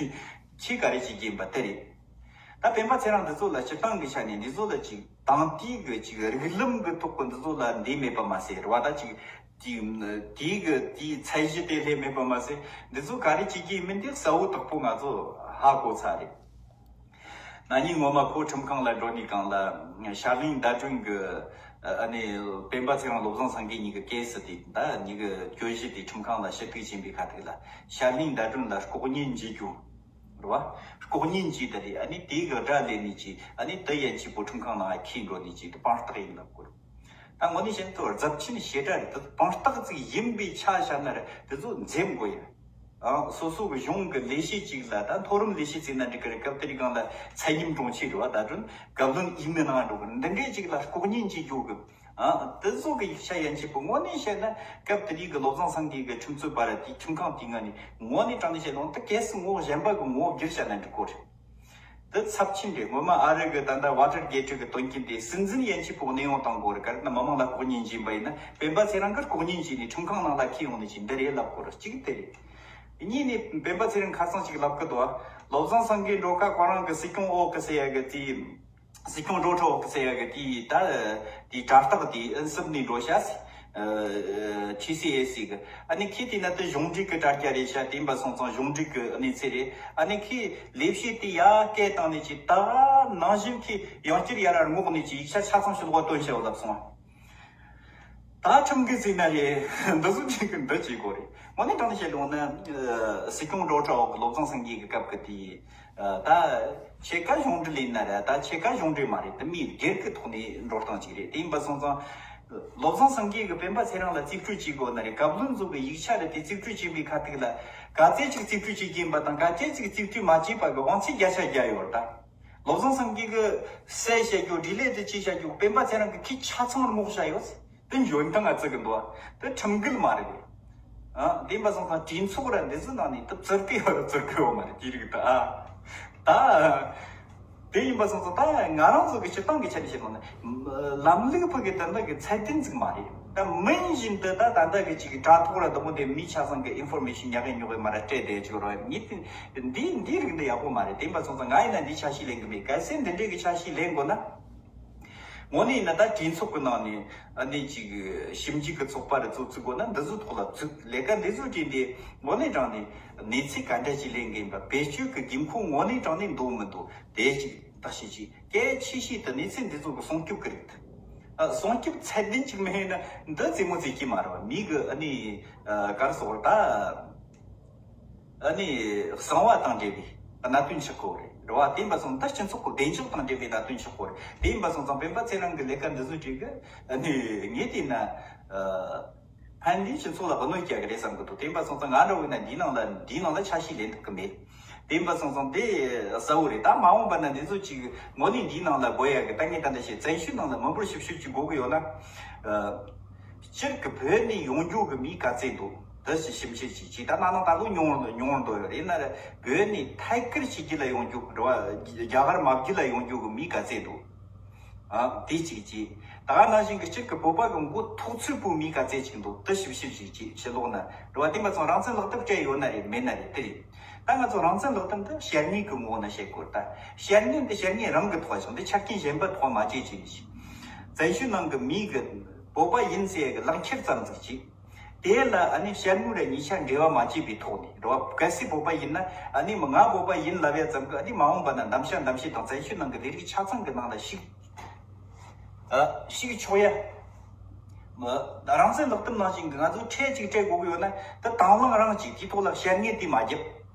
ཅི་ག་རེ་བྱེད་གི་ཡིན་པ་དེ་རེད། ད་སྤེན་པ་ཚེ་རིང་འདི་ཚོ་ལ་སྤྱིར་བཏང་གི་ཆ་ནས་འདི་ཚོ་ལ་ཅིག་དང་དེའི་གི་ཅིག་རིགས་ལམ་གི་ཐོག་གི་འདི་ཚོ་ལ་འདི་མེད་པ་མ་ཟད་རེད་བ། ད་ཅིག་དེའི་དེའི་གི་དེའི་ཚད་གཞི་དེ་ལས་མེད་པ་མ་ཟད། འདི་ཚོ་ག་རེ་བྱེད་ཀྱི་ཡིན་མིན་དེ་གསལ་བོ་དག་པོ་ང་ཚོ་ཧ་གོ་ཚར་རེད། ན་ནིང་ངོ་མ་ཁོ་ཁྲིམས་ཁང་ལ་འགྲོ་ནས་གང་ལ་ཤར་གླིང་ཟླ་སྒྲོན་གྱི་ཨ་ནི་སྤེན་པ་ཚེ་རིང་བློ་བཟང་སེང་གེ་གཉིས་ཀྱི་ཀེ་སི་དེ། ད་གཉིས་ཀྱི་གྱོད་གཞི་དེ་ཁྲིམས་ཁང་ལ་ཞུ་གཏུག་ཕྱིན་པའི་ཁ་ཐུག་ལ་ཤར་གླིང་ཟླ་སྒྲོན་ལ་ལྐོག་ཉན་བྱེད་རྒྱུ་རེད་བ། ལྐོག་ཉན་བྱས་ད་རེད། ཨ་ནི་དེའི་གི་སྒྲ་ལེན་ནས་ཅིག་ཨ་ནི་དེ་ཡན་ཆད་པོ་ཁྲིམས་ཁང་ནང་ཁྱེར་འགྲོ་ནས་ཅིག་དེ་དཔང་རྟགས་ཡིན་ལབ་དགོས་རེད། ད་དངོས་གནས་བཤད་ན་དེ་རྫབ་ཆེན་ཞེ་དྲག་རེད། དེ་དཔང་རྟགས་ཅིག་ཡིན་པའི་ཆ་བཞག་ན་རེད། དེ་ཚོ་འཛེམ་དགོས་ཡ། ཨང་། སོ་སོ་གི་གཞུང་གི་ལས་བྱེད་ཅིག་ལ། ད་མཐོ་རིམ་ལས་བྱེད་ཟེར་ན་འགྲིག་གི་རེད། སྐབས་དེ་རིང་གང་ལ་ཚད་མཉམ་དྲུང་ཆེ་རེད་བ། ད་དྲུང་བཀའ་བློན་འོས་མི་ནང་འགྲོ་གི། འདི་འདྲའི་ཅིག་ལ་ལྐོག་ཉན་ཅིག་འཇོག་གི། ཨང་། དེ་ཚོ་གི་ཡིག་ཆ་ཡན་ཆད་པོ་དངོས་གནས་བཤད་ན་སྐབས་དེ་དུས་གི་བློ་བཟང་སེང་གེ་གི་ཁྲིམས་རྩོད་པ་ར་དེའི་ཁྲིམས་ཁང་དེའི་ངོས་ནས་དངོས་གནས་དྲང་གནས་བཤད་ན་དེ་གལ་སྲིད་ངོ་བོ་གཞན་པ་གི་ངོ་བོ་བསྒྱུར་བྱས་ན་འགྲིག་གོ་རེད། འདི་ཚབས་ཆེན་རེད། སྔོན་མ་ཨ་རི་གི་ད་ལྟ་ཝ་ཊར་གེ་ཊི་གི་དོན་རྐྱེན་དེ་སྲིད་འཛིན་ཡན་ཆད་པོ་གནས་དབྱུང་བཏང་དགོས་རེད། ག་རེ་ན་མི་མང་ལ་ལྐོག་ཉན་བྱིན་པ་ཡིན་ན། སྤེན་པ་ཚེ་རིང་གིས་ལྐོག་ཉན་བྱིན་ནས་ཁྲིམས་ཁང་ནང་ལ་ཁྱེར་ཡོང་ནས་ཅིག་འདི་རེད་ལབ་དགོས་རེད། གཅིག་དེ་རེད། གཉིས་ནས་སྤེན་པ་ཚེ་རིང་ཁ་སང་ཅིག་ལབ་གི་འདུག་བློ་བཟང་སེང་གེ་འགྲོ་ཁ་ཁོ་རང་གི་སྲིད་སྐྱོང་འོག་གི་ཟེར་ཡ་གི་དེ། སྲིད་སྐྱོང་འགྲོ་ཁྲོད་འོག་གི་ཟེར་ཡ་གི་དེ་ད་དེ་དྲ་རྟགས་དེ་ཨིན་སིབ་ནས་འགྲོ་ཤག་ཟེར། ཨ་ཊི་སི་ཨེ་སི་གི། ཨ་ནི་ཁྱེད་དེ་ན་དེ་གཞུང་འབྲེལ་གི་དྲ་རྒྱ་རེད་ཤག་དེ་ཡིན་པ་སོང་ཙང་གཞུང་འབྲེལ་གི་གནས་ཚུལ་རེད། ཨ་ནི་ཁྱེད་ལས་བྱེད་དེ་ཡར་སྐད་བཏང་ནས་ཅིག་ད་ནང་བཞིན་ཁྱེད་ཡང་བསྐྱར་ཡར་ར་སྔོག་ནས་ཅིག་ཡིག་ཆ་ཆ་ཚང་ཕྱི་ལོགས་བཏོན་བྱའོ་ལབ་སོང་ཨ། ད་ཁྲིམས་འགལ་ཟེར་ན་རེད། འདི་ཚོ་ཅིག་གི་འདི་བྱེད་དགོས་རེད། དངོས་གནས་དྲང་གནས་བཤད་ཡོང་ན་སྲིད་སྐྱོང་འགྲོ་ཁྲོད་འོག་གི་བློ་བཟང་སེང་གེ་གི་སྐབས་ཀྱི་དེ། ད་ཕྱེད་ཀ་གཞུང་འབྲེལ་ཡིན་ན་ར། ད་ཕྱེད་ཀ་གཞུང་འབྲེལ་མ་རེད། དེ་མིའི་སྒེར་གྱི་ཐོག་ནས་འགྲོ་སྟངས་ཅིག་རེད། དེ་ཡིན་པ་སོང་ཙང་། བློ་བཟང་སེང་གེ་གིས་སྤེན་པ་ཚེ་རིང་ལ་རྩིས་སྤྲོད་བྱེད་དགོས་ན་རེད། བཀའ་བློན་ཚོ་གི་ཡིག་ཆ་རེད། དེ་རྩིས་སྤྲོད་བྱེད་པའི་ཁ་ཐུག་ལ་ག་ཚད་ཅིག་རྩིས་སྤྲོད་བྱེད་ཀྱི་ཡིན་པ་དང་ག་ཚད་ཅིག་རྩིས་སྤྲོད་མ་བྱས་པ་གི་དབང་ཚད་བརྒྱ་ཆ་བརྒྱ་ཡོད་རེད་ད། བློ་བཟང་སེང་གེ་གིས་གསལ་བཤད་རྒྱུ་ཌི་ལེ་ཊི་བྱས་བཞག་རྒྱུ་སྤེན་པ་ཚེ་རིང་གིས་ཁྱི་ཆ་ཚང་རྨོག་བཞག་ཡོད། དེ་འཇོན་ཐང་ཨ་ཙི་གི་འདུག་དེ་ཁྲིམས་འགལ་མ་རེད། ཨ། དེ་ཡིན་པ་སོང་ཙང་གྲོས་ཚོགས་ར་འདི་ཚོ་ནང་ནས་དེ་བཙིར་གི་ཡོད་ར་བཙིར་གི་ཡོད་མ་རེད། དེ་རིགས་ད། ཨ། ད། དེ་ཡིན་པ་སོང་ཙང་ད་ང་རང་ཚོ་གི་སྤྱིར་བཏང་གི་ཆ་ནས་བཤད་ན་ལམ་ལུགས་ཕུག་གི་ད་ལྟ་གི་ཚད་ལྡན་ཅིག་མ་རེད། ད་མིན་བཞིན་དུ་ད་ད་ལྟ་གི་ཅིག་དྲ་ཐོག་ར་དུ་མོ་དེ་མི་ཆ་ཚང་གི་ཨིན་ཕོར་མེ་ཤིན་ཉག་གི་ཉོག་གི་མ་ར་སྤྲད་དེ་ཅིག་རོ་ཡ་མི་དེ་འདི་འདི་རིགས་འདི་ཡག་པོ་མ་རེད། དེ་ཡིན་པ་སོང་ཙང་ང་ཡིན་ན་འདི་ཆ་ཤས་ལེན་གི་མེད། གལ་སྲིད་འདི་འདྲའི་གི་ཆ་ཤས་ལེན་དགོས་ན། དངོས་གནས་ཡིན་ན་ད་གྲོས་ཚོགས་ཀྱི་ནང་ནས་ཨ་ནི་ཅིག་ཞིབ་འཇུག་གི་ཚོགས་པ་རེ་གཙོ་བཙུགས་དགོས་ན་འདི་ཚོའི་ཐོག་ལ་བཙུགས། ལས་ཀ་འདི་ཚོ་བྲིས་ཏེ་དངོས་གནས་དྲང་གནས་གནས་ཚུལ་ག་འདྲ་ཞིག་ལེན་གི་ཡིན་པ། བེད་སྤྱོད་ཀྱི་དགོས་མཁོ་དངོས་གནས་དྲང་གནས་འདུག་མི་འདུག་དེ་ཅིག་བརྟག་ཞིབ་ཅིག་གལ་ཆེ་ཤོས་དེ་གནས་ཚུལ་འདི་ཚོ་གི་སྲུང་སྐྱོབ་ཀྱི་རིགས་དེ། ཨ། སྲུང་སྐྱོབ་ཚད་ལྡན་ཅིག་མེད་ན་འདི་རྩེད་མོ་རྩེ་གི་མ་རེད་བ། མི་གི་ཨ་ནི་ཨ་ག་རེ་ཟེར་དགོས་རེད་ད། ཨ་ནི་གསང་བ་དང་འབྲེལ་བའི་གནད་དོན་ཆགས་ཀྱི་ཡོད་རེད། རེད་བ། དེ་ཡིན་པ་སོང་ཙང་ད་སྤྱི་ཚོགས་ཀྱི་བདེ་འཇགས་དང་འབྲེལ་བའི་གནད་དོན་ཆགས་ཀྱི་ཡོད་རེད། དེ་ཡིན་པ་སོང་ཙང་སྤེན་པ་ཚེ་རིང་གི་ལས་ཀ་འདི་ཚོ་བྲིས་གི་ཨ་ནི་ངས་བལྟས་ན། ཨ། ཕན་བདེའི་སྤྱི་ཚོགས་ལ་གནོད་སྐྱེལ་གི་རེད་བསམ་གི་འདུག་དེ་ཡིན་པ་སོང་ཙང་ང་འདྲ་བོ་ཡིན་ན་འདིའི་ནང་ལ་འདིའི་ནང་ལ་ཆ་ཤས་ལེན་ཐུབ་གི་མེད། དེ་ཡིན་པ་སོང་ཙང་དེ་གསལ་བོ་རེད། ད་མ་འོངས་པ་ན་འདི་ཚོ་ཅིག་དངོས་གནས་འདིའི་ནང་ལ་དགོས་ཡ་གི་ད་ངས་ད་ལྟ་བཤད་བཙན་བྱོལ་ནང་ལ་མི་འབོར་ཞིབ་ཞིབ་ཅིག་དགོས་གི་ཡོད་ན། ཨ། སྤྱིར་གི་བོད་ནས་ཡོང་རྒྱུ་གི་མི་ག་ཚད་འདུག་དེ་ཞིག་ཞིབ་འཇུག་ཅིག་བྱས། ད་ན་ནིང་ད་ལོ་ཉུང་རུ་ཉུང་རུ་འགྲོ་ཡོད་རེད། ཡིན་ན་ར་བོད་ནས་ཐད་ཀར་ཕྱི་རྒྱལ་ལ་ཡོང་རྒྱུ་རེད་བ། རྒྱ་གར་མ་བརྒྱུད་ལ་ཡོང་རྒྱུ་གི་མི་ག་ཚད་འདུག་ཨ། དེ་གཅིག་བྱས། ད་ག་ནང་བཞིན་གི་སྤྱིར་གི་བོད་པ་གི་མགོ་ཐོག་ཚོད་པོའི་མི་ག་ཚད་ཅིག་འདུག་དེ་ཞིབ་ཞིབ་ཅིག་བྱས། ཕྱི་ལོགས་ན་རེད་བ། དེ་མ་ཚང་རང་བཙན་ལག་དེབ་སྤྲད་ཡོད་ན་རེད་མེད་ན་རེད་དེ་རེད། ད་ང་ཚོ་རང་བཙན་ལག་དེབ་འདི་བཤེར་དངོས་ཀྱི་ངོ་བོ་ན་བཤད་དགོས་རེད། ད་བཤེར་དངོས་འདི་བཤེར་དངོས་རང་གི་ཐོག་བཞག་འདི་ཆ་རྐྱེན་གཞན་པ་ཐོག་མ་བྱས་བྱས་ནས་ཤིག་བཙན་བྱོལ་ནང་གི་མི་གི་བོད་པ་ཡིན་ཟེར་ཡ་གི་ལག་འཁྱེར་ཙམ་ཟིག་བྱས། དེ་ལ་ཨ་ནི་ཤར་ངོས་ར་ཉིན་ཤར་འབྲེལ་བ་མ་བྱས་པའི་ཐོག་ནས་རེད་བ། གལ་སྲིད་བོད་པ་ཡིན་ན་ཨ་ནི་མི་ང་བོད་པ་ཡིན་ལབ་ཡ་ཙམ་གྱིས་ཨ་ནི་མ་འོངས་པ་ན་འདམ་ཤ་འདམ་ཤེས་དང་བཙན་བྱོལ་ནང་གི་ལས་རིགས་ཆ་ཚང་གི་ནང་ལ་ཞུགས། ཨ་ཞུགས་ཆོག་ཡ། མི་རང་བཙན་ལག་དེབ་ནང་བཞིན་གྱི་ང་ཚོ་ཁྲལ་ཅིག་སྤྲད་དགོས་ཀྱི་ཡོད་ན་དེ་དང་བླངས་རང་གིས་དེའི་ཐོག་ལ་བཤད་ངེས་དེ་མ་བརྒྱབ།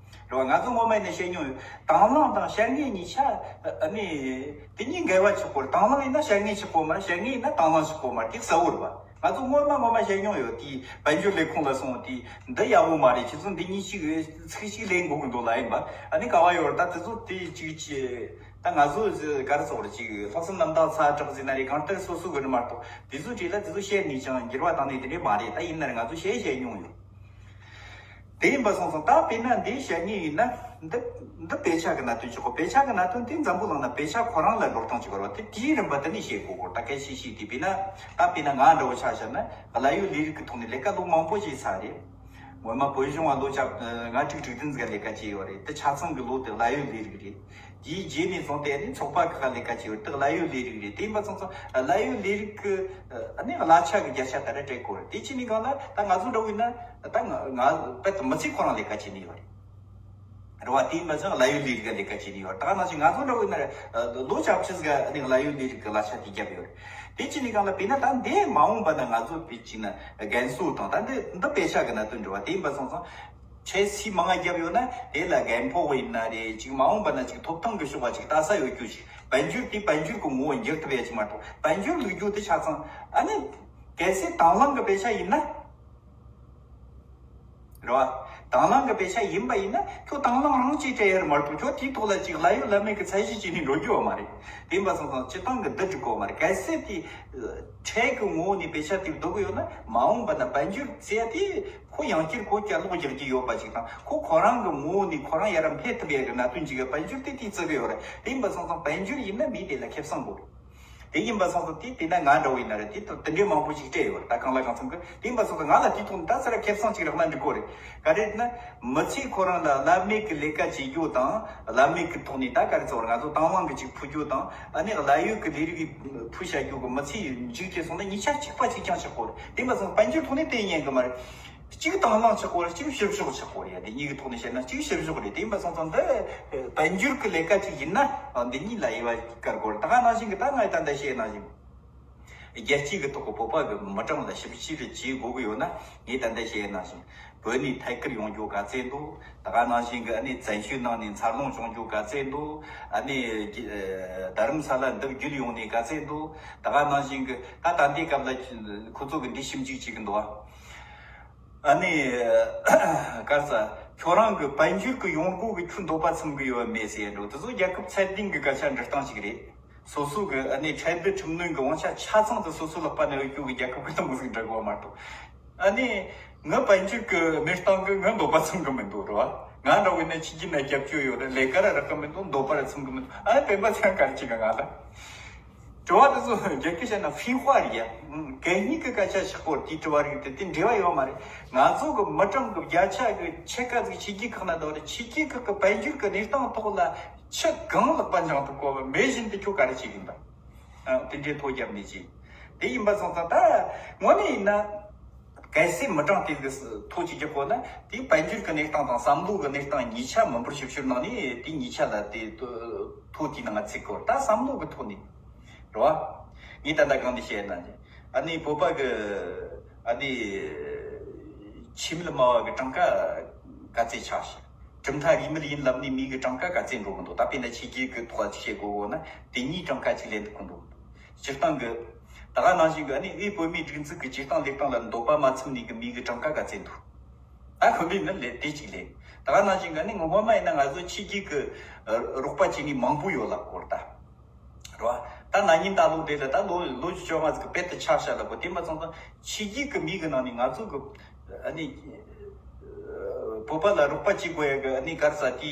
རེད་བ། ང་ཚོ་སྔོན་མ་ཡིན་ན་བཤད་མྱོང་ཡོད། དང་བླངས་དང་བཤད་ངེས་གཉིས་ཆ་ཨ་ནི་དེ་གཉིས་འགལ་བ་ཆགས་གོ་རེད། དང་བླངས་ཡིན་ན་བཤད་ངེས་ཆགས་གོ་མ་རེད། བཤད་ངེས་ཡིན་ན་དང་བླངས་ཆགས་གོ་མ་རེད། དེ་གསལ་བོ་རེད་བ། ང་ཚོ་སྔོན་མ་སྔོན་མ་བཤད་མྱོང་ཡོད། དེའི་དཔལ་འབྱོར་ལས་ཁུངས་ལ་སོང་དེ་འདི་ཡག་པོ་མ་རེད། ཁྱེད་ཚོ་འདི་གཉིས་གཅིག་ཚིག་གཅིག་ལེན་དགོས་ཀྱི་འདུག་ལབ་ཡིན་པ། ཨ་ནི་ག་བ་ཡོད་རེད། ད་དེ་ཚོ་དེ་གཅིག་གཅིག་ད་ང་ཚོ་ག་རེ་ཟེར་དགོས་རེད། ཅིག་ལྷག་བསམ་རྣམ་དག་ཚ་དྲག་ཟེར་ན་རེད། གང་ལྟར་སོ་སོ་གི་རེད་མ་གཏོགས་དེ་ཚོའི་གྲས་ལ་དེ་ཚོ་བཤད་ནས་ཀྱང་འགྱུར་བ་བཏང་ནས་དེ་འདྲས་མ་རེད། ད་ཡིན་ན་རེད། ང་ཚོ་བཤད་བཤད་མྱོང་ཡོད། དེ་ཡིན་པ་སོང་ཙང་ད་དཔེར་ན་འདི་བཤད་ངེས་ཡིན་ན་འདི་འདི་དཔེ་ཆ་གི་གནད་དོན་ཆགས་གོ། དཔེ་ཆ་གི་གནད་དོན་དེ་འཛམ་བུ་གླིང་ན་དཔེ་ཆ་ཁོ་རང་ལ་འགྲོ་སྟངས་ཅིག་ཡོད་རེད་བ། དེ་དེའི་རིམ་པ་དེ་ནས་བཤད་དགོས་གོ། ད་སྐད་ཆ་བཤད་དེ་དཔེར་ན་ད་དཔེར་ན་ང་འདྲ་བོ་ཆ་བཞག་ན་གླ་ཡོད་ལས་རིགས་ཀྱི་ཐོག་ནས་ལས་ཀ་ལོ་མང་པོ་བྱས་ཚར་རེད། སྔོན་མ་བོད་གཞུང་ང་ལོ་བཅུ་ལྔ་དྲུག་དྲུག་བདུན་ཙམ་ལས་ཀ་བྱས་ཡོད་རེད། དེ་ཆ་ཚང་གི་ལོ་དེ་གླ་ཡོད་ལས་རིགས་རེད། དེའི་རྗེས་ནས་བཟུང་སྟེ་ནི་ཚོགས་པ་ཁག་ལས་ཀ་བྱས་ཡོད། དེ་གླ་ཡོད་ལས་རིགས་རེད། དེ་ཡིན་པ་སོང་ཙང་གླ་ཡོད་ལས་རིགས་ཀྱི་ཨ་ནི་གླ་ཆ་གི་བརྒྱ་ཆ་ད་རེ་སྤྲད་དགོས་རེད། དེ་ཅི་ནས་གང་ལ་ད་ང་ཚོ་འདྲ་བོ་ཡིན་ན་ད་ང་ང་དཔེ་དེ་མི་ཚེ་ཁོ་རང་ལས་ཀ་བྱས་ནས་ཡོད་རེད། རེད་བ། དེ་ཡིན་པ་སོང་གླ་ཡོད་ལས་རིགས་ཀྱི་ལས་ཀ་བྱས་ནས་ཡོད་རེད། ད་ག་ནང་བཞིན་ང་ཚོ་འདྲ་བོ་ཡིན་ན་ལོ་བཅུ་བཅུ་ཟིག་ཨ་ནི་གླ་ཡོད་ལས་རིགས་ཀྱི་གླ་ཆ་དེ་བརྒྱབ་ཡོད་རེད། དེ་ཅི་ནས་གང་ལ་དཔེར་ན་ད་འདི་མ་འོངས་པ་ན་ང་ཚོ་དཔེ་ཅིག་ན་རྒན་གསོ་དང་ད་འདི་འདི་དཔེ་ཆ་གི་གནད་དོན་འདྲ་བ། དེ་ཡིན་པ་སོང་ཙང་ཁྲལ་སུས་མང་བ་བརྒྱབ་ཡོད་ན་དེ་ལ་རྒན་ཕོགས་ཡིན་ན་རེད། ཅིག་མ་འོངས་པ་ན་ཅིག་ཐོབ་ཐང་གི་ཕྱོགས་པ་ཅིག་ལྟ་ས་ཡོད་རྒྱུ་ཞིག་དཔལ་འབྱོར་དེ་དཔལ་འབྱོར་གྱི་ངོ་བོ་འགྱུར་ཐུབ་ཡ་ཅིག་མ་གཏོགས་དཔལ་འབྱོར་ལུགས་རྒྱུ་དེ་ཆ་ཚང་ཨ་ནི་གལ་སྲིད་དང་བླངས་ཀྱི་དཔེ་ཆ་ཡིན་ན། རེད་བ། དང་བླངས་ཀྱི་དཔེ་ཆ་ཡིན་པ་ཡིན་ན་ཁྱོད་དང་བླངས་རང་གཅིག་སྤྲད་ཡ་རེད་མ་གཏོགས་ཁྱོད་དེའི་ཐོག་ལ་ཅིག་གླ་ཡོད་གླ་མེད་ཀྱི་ཚད་གཞི་བྱས་ནས་འགྲོ་རྒྱུ་ཡོད་མ་རེད། དེ་ཡིན་པ་སོང་ཙང་སྤྱི་བཏང་གི་འདི་འགྲིག་གི་ཡོད་མ་རེད། གལ་སྲིད་དེ་ཁྲལ་གྱི་ངོ་བོ་ནས་དཔེ་ཆ་དེ་བསྡུ་གི་ཡོད་ན་མ་འོངས་པ་ན་དཔལ་འབྱོར་ཟེར་ཡ་དེ་ཁོ་ཡང་བསྐྱར་ཁོ་སྐྱ་ལོག་རྒྱག་རྒྱུ་ཡོད་པ་ཅིག་དང་ཁོ་ཁོ་རང་གི་ངོ་བོ་ནས་ཁོ་རང་ཡར་འཕེལ་ཐུབ་ཡ་གི་གནད་དོན་ཅིག་གི་དཔལ་འབྱོར་དེ་དེ་བརྩི་གི་ཡོད་རེད། དེ་ཡིན་པ་སོང་ཙང་དཔལ་འབྱོར་ཡིན་ན་མིའི་དེ་ལ་ཁེ་བཟང་དགོས་རེད། དེ་ཡིན་པ་སོང་ཙང་དེ་དེ་ན་ང་འདྲ་བོ་ཡིན་ན་རེད། དེ་དང་དེ་འདྲའི་མང་པོ་ཞིག་སྤྲད་ཡོད་རེད། ད་གང་ལ་གང་འཚམ་གི་དེ་ཡིན་པ་སོང་ཙང་ང་ལ་དེའི་ཐོག་ནས་ད་ཚུར་ཁེ་བཟང་ཅིག་རག་ན་འགྲིག་གོ་རེད། ག་རེ་ན་མི་ཚེ་ཁོ་རང་ལ་གླ་མེད་ཀྱི་ལས་ཀ་བྱེད་རྒྱུ་དང་གླ་མེད་ཀྱི་ཐོག་ནས་ད་ག་རེ་ཚོར་ང་ཚོ་དང་བླངས་ཀྱི་ཅིག་ཕུལ་རྒྱུ་དང་ཨ་ནི་གླ་ཡོད་ཀྱི་ལས་རིགས་ཕུལ་བྱ་རྒྱུ་གི་མི་ཚེ་མཇུག་སྐྱེལ་སོང་ན་གཉིས་ཆ་གཅིག་པ་གཅིག་རྐྱང་ཆགས་གོ་རེད། དེ་ཡིན་པ་སོང་དཔལ་འབྱོར་ཐོག་ནས་དེ་ཉན་གི་མ་རེད། གཅིག་དང་བླངས་ཆགས་གོ་རེད། གཅིག་བཤུ་གཞོག་ཆགས་གོ་རེད། དེ་གཉིས་ཀྱི་ཐོག་ནས་བཤད་ན་གཅིག་བཤུ་གཞོག་རེད། དེ་ཡིན་པ་སོང་ཙང་འདི་དཔལ་འབྱོར་གྱི་ལས་ཀ་ཅིག་ཡིན་ན་འདི་གཉིས་ལ་དབྱེ་བ་དཀར་གོ་རེད། ད་ག་ནང་བཞིན་གྱི་ད་ང་ཡི་ད་ལྟ་བཤད་ནང་བཞིན་རྒྱལ་སྤྱི་གི་ཐོག་གི་བོད་པ་གི་མི་གྲངས་ལ་ཞིབ་དཔྱད་བྱེད་དགོས་ཀྱི་ཡོད་ན་ངས་ད་ལྟ་བཤད་ནང་བཞིན་བོད་ནས་ཐད་ཀར་ཡོང་རྒྱུ་ག་ཚད་འདུག་ད་ག་ནང་བཞིན་གྱི་ཨ་ནི་བཙན་བྱོལ་ནང་ནས་འཚར་ལོངས་བྱུང་རྒྱུ་ག་ཚད་འདུག་ཨ་ནི་རྡ་རམ་ས་ལ་འདི་བརྒྱུད་ཡོང་ནས་ག་ཚད་འདུག་ད་ག་ནང་བཞིན་གྱི་ད་ད་ལྟའི་སྐབས་ལ་ཁོ་ཚོ་གི་འདི་ཞིབ་འཇུག་བྱེད་ཀྱི་འདུག་ཨ། ཨ་ནི། ག་ས། ཁྱོད་རང་གི་དཔལ་འབྱོར་གྱི་ཡོང་སྒོ་གི་ཁྱོད་འདོད་པ་ཚིམ་གི་ཡོད་མེད་ཟེར་འགྲོ། དེ་ཚོ་རྒྱལ་ཁབ་ཚད་ལྡན་གྱི་སྐད་ཆ་འདྲི་སྟངས་ཤིག་རེད། སོ་སོ་གི་ཨ་ནི་ཁྲལ་བསྡུ་ཁྲིམས་གནོན་གྱི་དབང་ཆ་ཆ་ཚང་དུ་སོ་སོ་ལག་པ་ནས་ཡོད་རྒྱུ་གི་རྒྱལ་ཁབ་གི་སྟེང་གི་ཟིག་འདྲི་དགོས་མ་གཏོགས། ཨ་ནི། ངའི་དཔལ་འབྱོར་གྱི་གནས་སྟངས་གི་ངའི་འདོད་པ་ཚིམ་གི་མི་འདུག་རེད་བ། ང་འདྲ་བོ་ཡིན་ན་ཕྱི་རྒྱལ་ན་རྒྱབ་སྐྱོར་ཡོད་རེད། ལས་ཀ་ར་རག་གི་མི་འདུག་འདོད་པ་ར་ཚིམ་གི་མི་འདུག་ཨ་ནི་སྤེན་པ་ཚེ་རིང་ག་རེ་བྱེད་གི་ང་ལ། དྲི་བ་དེ་ཚོ་རྒྱ་སྐད་བཤད་ན་ཕིང་ཧྭ་རེད་ཡ། གད་སྙིགས་ཀྱི་སྐད་ཆ་ཆགས་པོ་དེའི་དྲི་བ་རིགས་དེ་དེ་འབྲེལ་བ་ཡོད་མ་རེད། ང་ཚོ་གི་མི་གྲངས་ཀྱི་བརྒྱ་ཆ་གི་ཕྱེད་ཀ་ཟིག་ཕྱི་རྒྱལ་ཁག་ན་འདུག་རེད། ཕྱི་རྒྱལ་ཁག་གི་དཔལ་འབྱོར་གྱི་གནས་སྟངས་ཐོག་ལ་ཁྱི་གང་ལག་པ་འཆང་ཐུབ་གོ་བ་མེད་བཞིན་དུ་ཁྱོད་ག་རེ་བྱེད་གིན་པ། ཨ་དེ་འདྲའི་ཐོ་རྒྱབ་ནས་ཅི། དེ་ཡིན་པ་སོང་ཙང་ད་དངོས་གནས་ཡིན་ན། གལ་སྲིད་མི་གྲངས་དེ་གི་ཐོ་གཅིག་རྒྱག་དགོས་ན་དེའི་དཔལ་འབྱོར་གྱི་གནས་སྟངས་དང་བསམ་བློ་གི་གནས་སྟངས་གཉིས་ཆ་མི་འབོར་ཞིབ་བཤེར་ནང་ནས་དེ་གཉིས་ཆ་ལ་དེ་ཐོ་དེའི་ནང་ཚིག་གོ་ད་བསམ་བློ་གི་ཐོག་ནས་རེད་བ། ངས་ད་ལྟ་གང་འདི་བཤད་ན་ཨ་ནི་བོད་པ་གི་ཨ་ནི་ཆེས་མེད་དམའ་བ་གི་གྲངས་ཀ་ག་ཚད་ཆགས་ཤག་གྲུབ་མཐའ་རིས་མེད་ཡིན་ལབ་ནས་མི་གི་གྲངས་ཀ་ག་ཚད་འགྲོ་གི་འདུག་ད་དཔེར་ན་ཕྱི་རྒྱལ་གི་ཐོག་ཅིག་བཤད་དགོས་འོ་ན་དེ་གཉིས་གྲངས་ཀ་ཅིག་ལེན་ཐུབ་གི་འདུག་སྤྱིར་བཏང་གི། ད་ག་ནང་བཞིན་གི་ཨ་ནི་དབུས་བོད་མིའི་སྒྲིག་འཛུགས་ཀྱི་སྤྱིར་བཏང་ལས་སྟངས་ལ་འདོད་པ་མ་ཚིམ་ནས་གི་མི་གི་གྲངས་ཀ་ག་ཚད་འདུག་ད་ཁོ་འདི་ནི་ལས་དེ་གཅིག་ལས། ད་ག་ནང་བཞིན་གི་ཨ་ནི་ངོ་མ་ཡིན་ན་ང་ཚོ་ཕྱི་རྒྱལ་གི་རོགས་པ་བྱེད་ནི་མང་པོ་ཡོད་ལབ་སྐོར་ད། རེད་བ། ད་ན་ནིང་ད་ལོ་དེ་ལ་ད་ལོ་ལོ་བཅོ་ལྔ་ཟིག་གི་དཔེ་དེ་ཆགས་ཤག་ལབ་གོ་དེ་མ་ཚང་ཚང་ཕྱི་རྒྱལ་གི་མི་གི་ནང་ནས་ང་ཚོ་གི་ཨ་ནི་བོད་པ་ལ་རོགས་པ་བྱེད་དགོས་ཡ་གི་ཨ་ནི་ག་རེ་ཟ་དེ།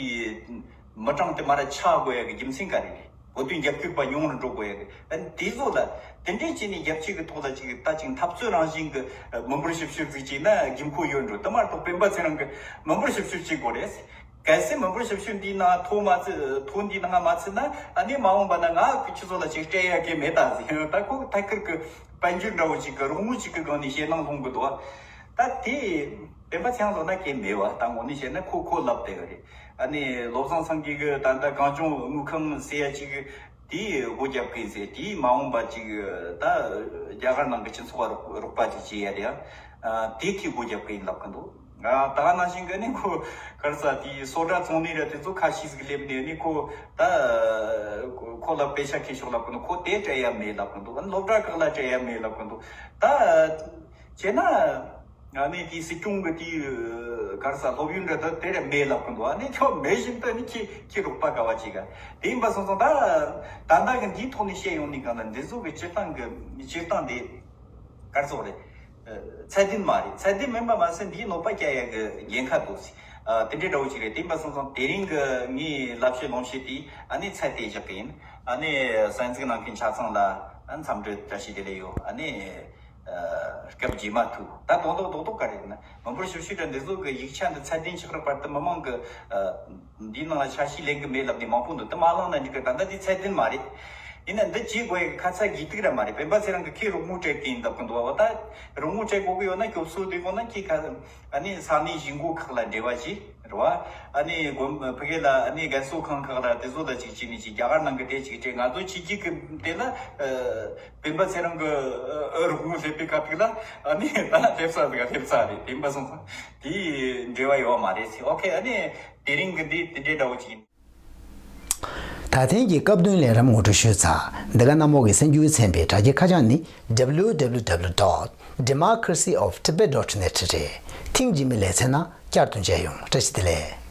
མི་གྲངས་དེ་མར་ཆག་དགོས་ཡ་གི་རྒྱུ་མཚན་ག་རེ་རེད། བོད་དོན་རྒྱབ་སྐྱོར་པ་ཉུང་རུ་འགྲོ་དགོས་ཡ་གི་ཨ་ནི་དེ་ཚོ་ལ་དེ་འདྲས་བྱས་ནས་རྒྱབ་སྐྱོར་གི་ཐོག་ལ་ཅིག་ད་ཅིག་འཐབ་རྩོད་རང་བཞིན་གི་མི་འབོར་ཞིབ་བཤེར་ཟིག་བྱས་ན་དགོས་མཁོ་ཡོད་འགྲོ་དེ་མ་གཏོགས་སྤེན་པ་ཚེ་རིང་གི་མི་འབོར་ཞིབ་བཤེར་བྱེད་དགོས་རེད། གལ་སྲིད་མི་འབོར་ཞིབ་བཤེར་འདིའི་ནང་ཐོ་མ་ཚུད་ཐོ་འདིའི་ནང་མ་ཚུད་ན་ཨ་ནི་མ་འོངས་པ་ན་ང་གི་ཁྱི་ཚོ་ལ་ཅིག་སྤྲད་ཡ་གི་མེད་ད་ཟིག་ད་ཁོ་ཐད་ཀར་གི་དཔལ་འབྱོར་འདྲ་བོ་ཅིག་གི་རོགས་དངུལ་ཅིག་གི་སྒང་ནས་ཞེད་སྣང་སློང་གི་འདུག་ད་དེ་སྤེན་པ་ཚེ་རིང་ལོག་ན་གལ་མེད་བ། ད་ངོ་ནས་བཤད་ན་ཁོ་ཁོ་ལབ་བསྡད་ཡོད་རེད། ཨ་ནི་བློ་བཟང་སེང་གེ་གི་ད་ལྟ་གངས་ལྗོངས་དངུལ་ཁང་ཟེར་ཡ་ཅིག་དེའི་སྒོ་རྒྱབ་གིན་ཟེར། དེའི་མ་འོངས་པ་ཅིག་ད་རྒྱ་གར་ནང་གི་སྤྱི་ཚོགས་རོགས་རོགས་པ་ཅིག་བྱེད་ཡ་རེད། ཨ་དེ་ཁྱི་སྒོ་རྒྱབ་གིན་ལབ་གི་འདུག་ཨ་ད་ག་ནང་བཞིན་གི་ནི་ཁོ་ག་རེ་ཟེར། དེའི་སོ་ཌ་བཙོང་ནི་ར་དེ་ཚོ་ཁ་ཤས་ཟིག་སླེབས་ནས་ནི་ཁོ་ད་ཁོ་ལ་པེ་ཤ་ཁེ་ཤོག་ལབ་གི་འདུག་ཁོ་དེ་སྤྲད་ཡ་མེད་ལབ་གི་འདུག་ཨ་ནི་སློབ་གྲྭ་ཁག་ལ་སྤྲད་ཡ་མེད་ལབ་གི་འདུག་ད་བྱས་ན། ཨ་ནི་དེའི་སྲིད་སྐྱོང་གི་དེའི་ག་རེ་ཟེར་སློབ་ཡོན་འདྲ་ད་དེ་ར་མེད་ལབ་གི་འདུག་ཨ་ནི་ཁྱོད་མེད་བཞིན་དུ་ནི་ཁྱི་ཁྱི་རོགས་པ་ག་བ་ཅིག་ག་དེ་ཡིན་པ་སོང་ཙང་ད་ད་ལྟ་གི་འདིའི་ཐོག་ནས་བཤད་ཡོང་ནི་གང་ལ་འདི་ཚོ་གི་སྤྱིར་བཏང་གི་སྤྱིར་བཏང་དེ་ག་རེ་ཟེར་རེད། ཚད་ལྡན་མ་རེད། ཚད་ལྡན་མིན་པ་མ་ཟད་འདིའི་གནོད་པ་སྐྱེལ་ཡ་གི་འགན་ཁ་འདུག་ཟེར། ཨ་དེ་འདྲའི་འདྲ་བོ་ཅིག་རེད། དེ་ཡིན་པ་སོང་ཙང་དེ་རིང་གི་ངའི་ལབ་བཤད་ལུང་བཤད་དེ་ཨ་ནི་ཚད་དེ་བཞག་གི་ཡིན། ཨ་ནི་གསན་གཟིགས་གནང་མཁན་ཆ་ཚང་ལ་ཨ་འཚམས་འདྲི་བཀྲ་ཤིས་བདེ་ལེགས་ཡོད། ཨ་ནི། སྐབས་རྗེས་མ་ཐུག་ད་དོན་དག་རྡོག་རྡོག་ག་རེ་ཡིན་ན་མི་འབོར་ཞིབ་ཞིབ་དང་འདི་ཚོ་གི་ཡིག་ཆ་འདི་ཚད་ལྡན་ཆགས་རག་བར་དུ་མི་མང་གི་འདིའི་ནང་ལ་ཆ་ཤས་ལེན་གི་མེད་ལབ་ནས་མང་པོ་འདུག་དེ་མ་བླངས་ན་འགྲིག་གི་ད་ལྟ་འདི་ཚད་ལྡན་མ་རེད། ཡིན་ན་འདི་བྱེད་དགོས་ཡ་གི་ཁ་ཚ་དགོས་གཏུག་ར་མ་རེད། སྤེན་པ་ཚེ་རིང་གི་ཁྱི་རོགས་དངུལ་སྤྲད་གི་ཡིན་ལབ་གི་འདུག་བ། འོ་ད་རོགས་དངུལ་སྤྲད་དགོས་གི་ཡོད་ན་སྐྱོབ་གསོ་དེ་དགོས་ན་ཁྱི་ཁ་ཨ་ནི་ས་གནས་གཞིས་འགོ་ཁག་ལ་འབྲེལ་བ་བྱེད། རེད་བ། ཨ་ནི་དགོན་ཕ་གི་ལ་ཨ་ནི་རྒན་གསོ་ཁང་ཁག་ལ་དེ་ཚོ་ལ་ཅིག་བྱས་ནས་ཅིག་རྒྱ་གར་ནང་གི་དེ་ཅིག་སྤྲད། ང་ཚོ་ཕྱི་རྒྱལ་གི་དེ་ལ་ཨ་སྤེན་པ་ཚེ་རིང་གི་ཨ་རོགས་དངུལ་སླེབས་པའི་སྐབས་དེ་ལ་ཨ་ནི་ད་སླེབས་ས་དེ་ག་སླེབས་ས་རེད། དེ་ཡིན་པ་སོང་ཙང་དེའི་འབྲེལ་བ་ཡོད་མ་རེད་ཟེར། ཨོ་ཁེ། ཨ་ནི་དེ་རིང་གི་འདི་དེ་འདྲའི་འདྲ་བོ་ཅིག་ཡིན། ད་ཐེངས་ཀྱི་སྐབས་བསྟུན་ལས་རིམ་ངོ་སྤྲོད་ཞུས་ཚར། འདི་ག་གནམ་འོག་གི་གསར་འགྱུར་ཚན་པའི་དྲ་རྒྱའི་ཁ་བྱང་ནི་W W W dot democracy of tibet dot net རེད། ཐེངས་རྗེས་མའི་ལེ་ཚན་ནང་བསྐྱར་དུ་མཇལ་ཡོང་། བཀྲ་ཤིས་བདེ་ལེགས།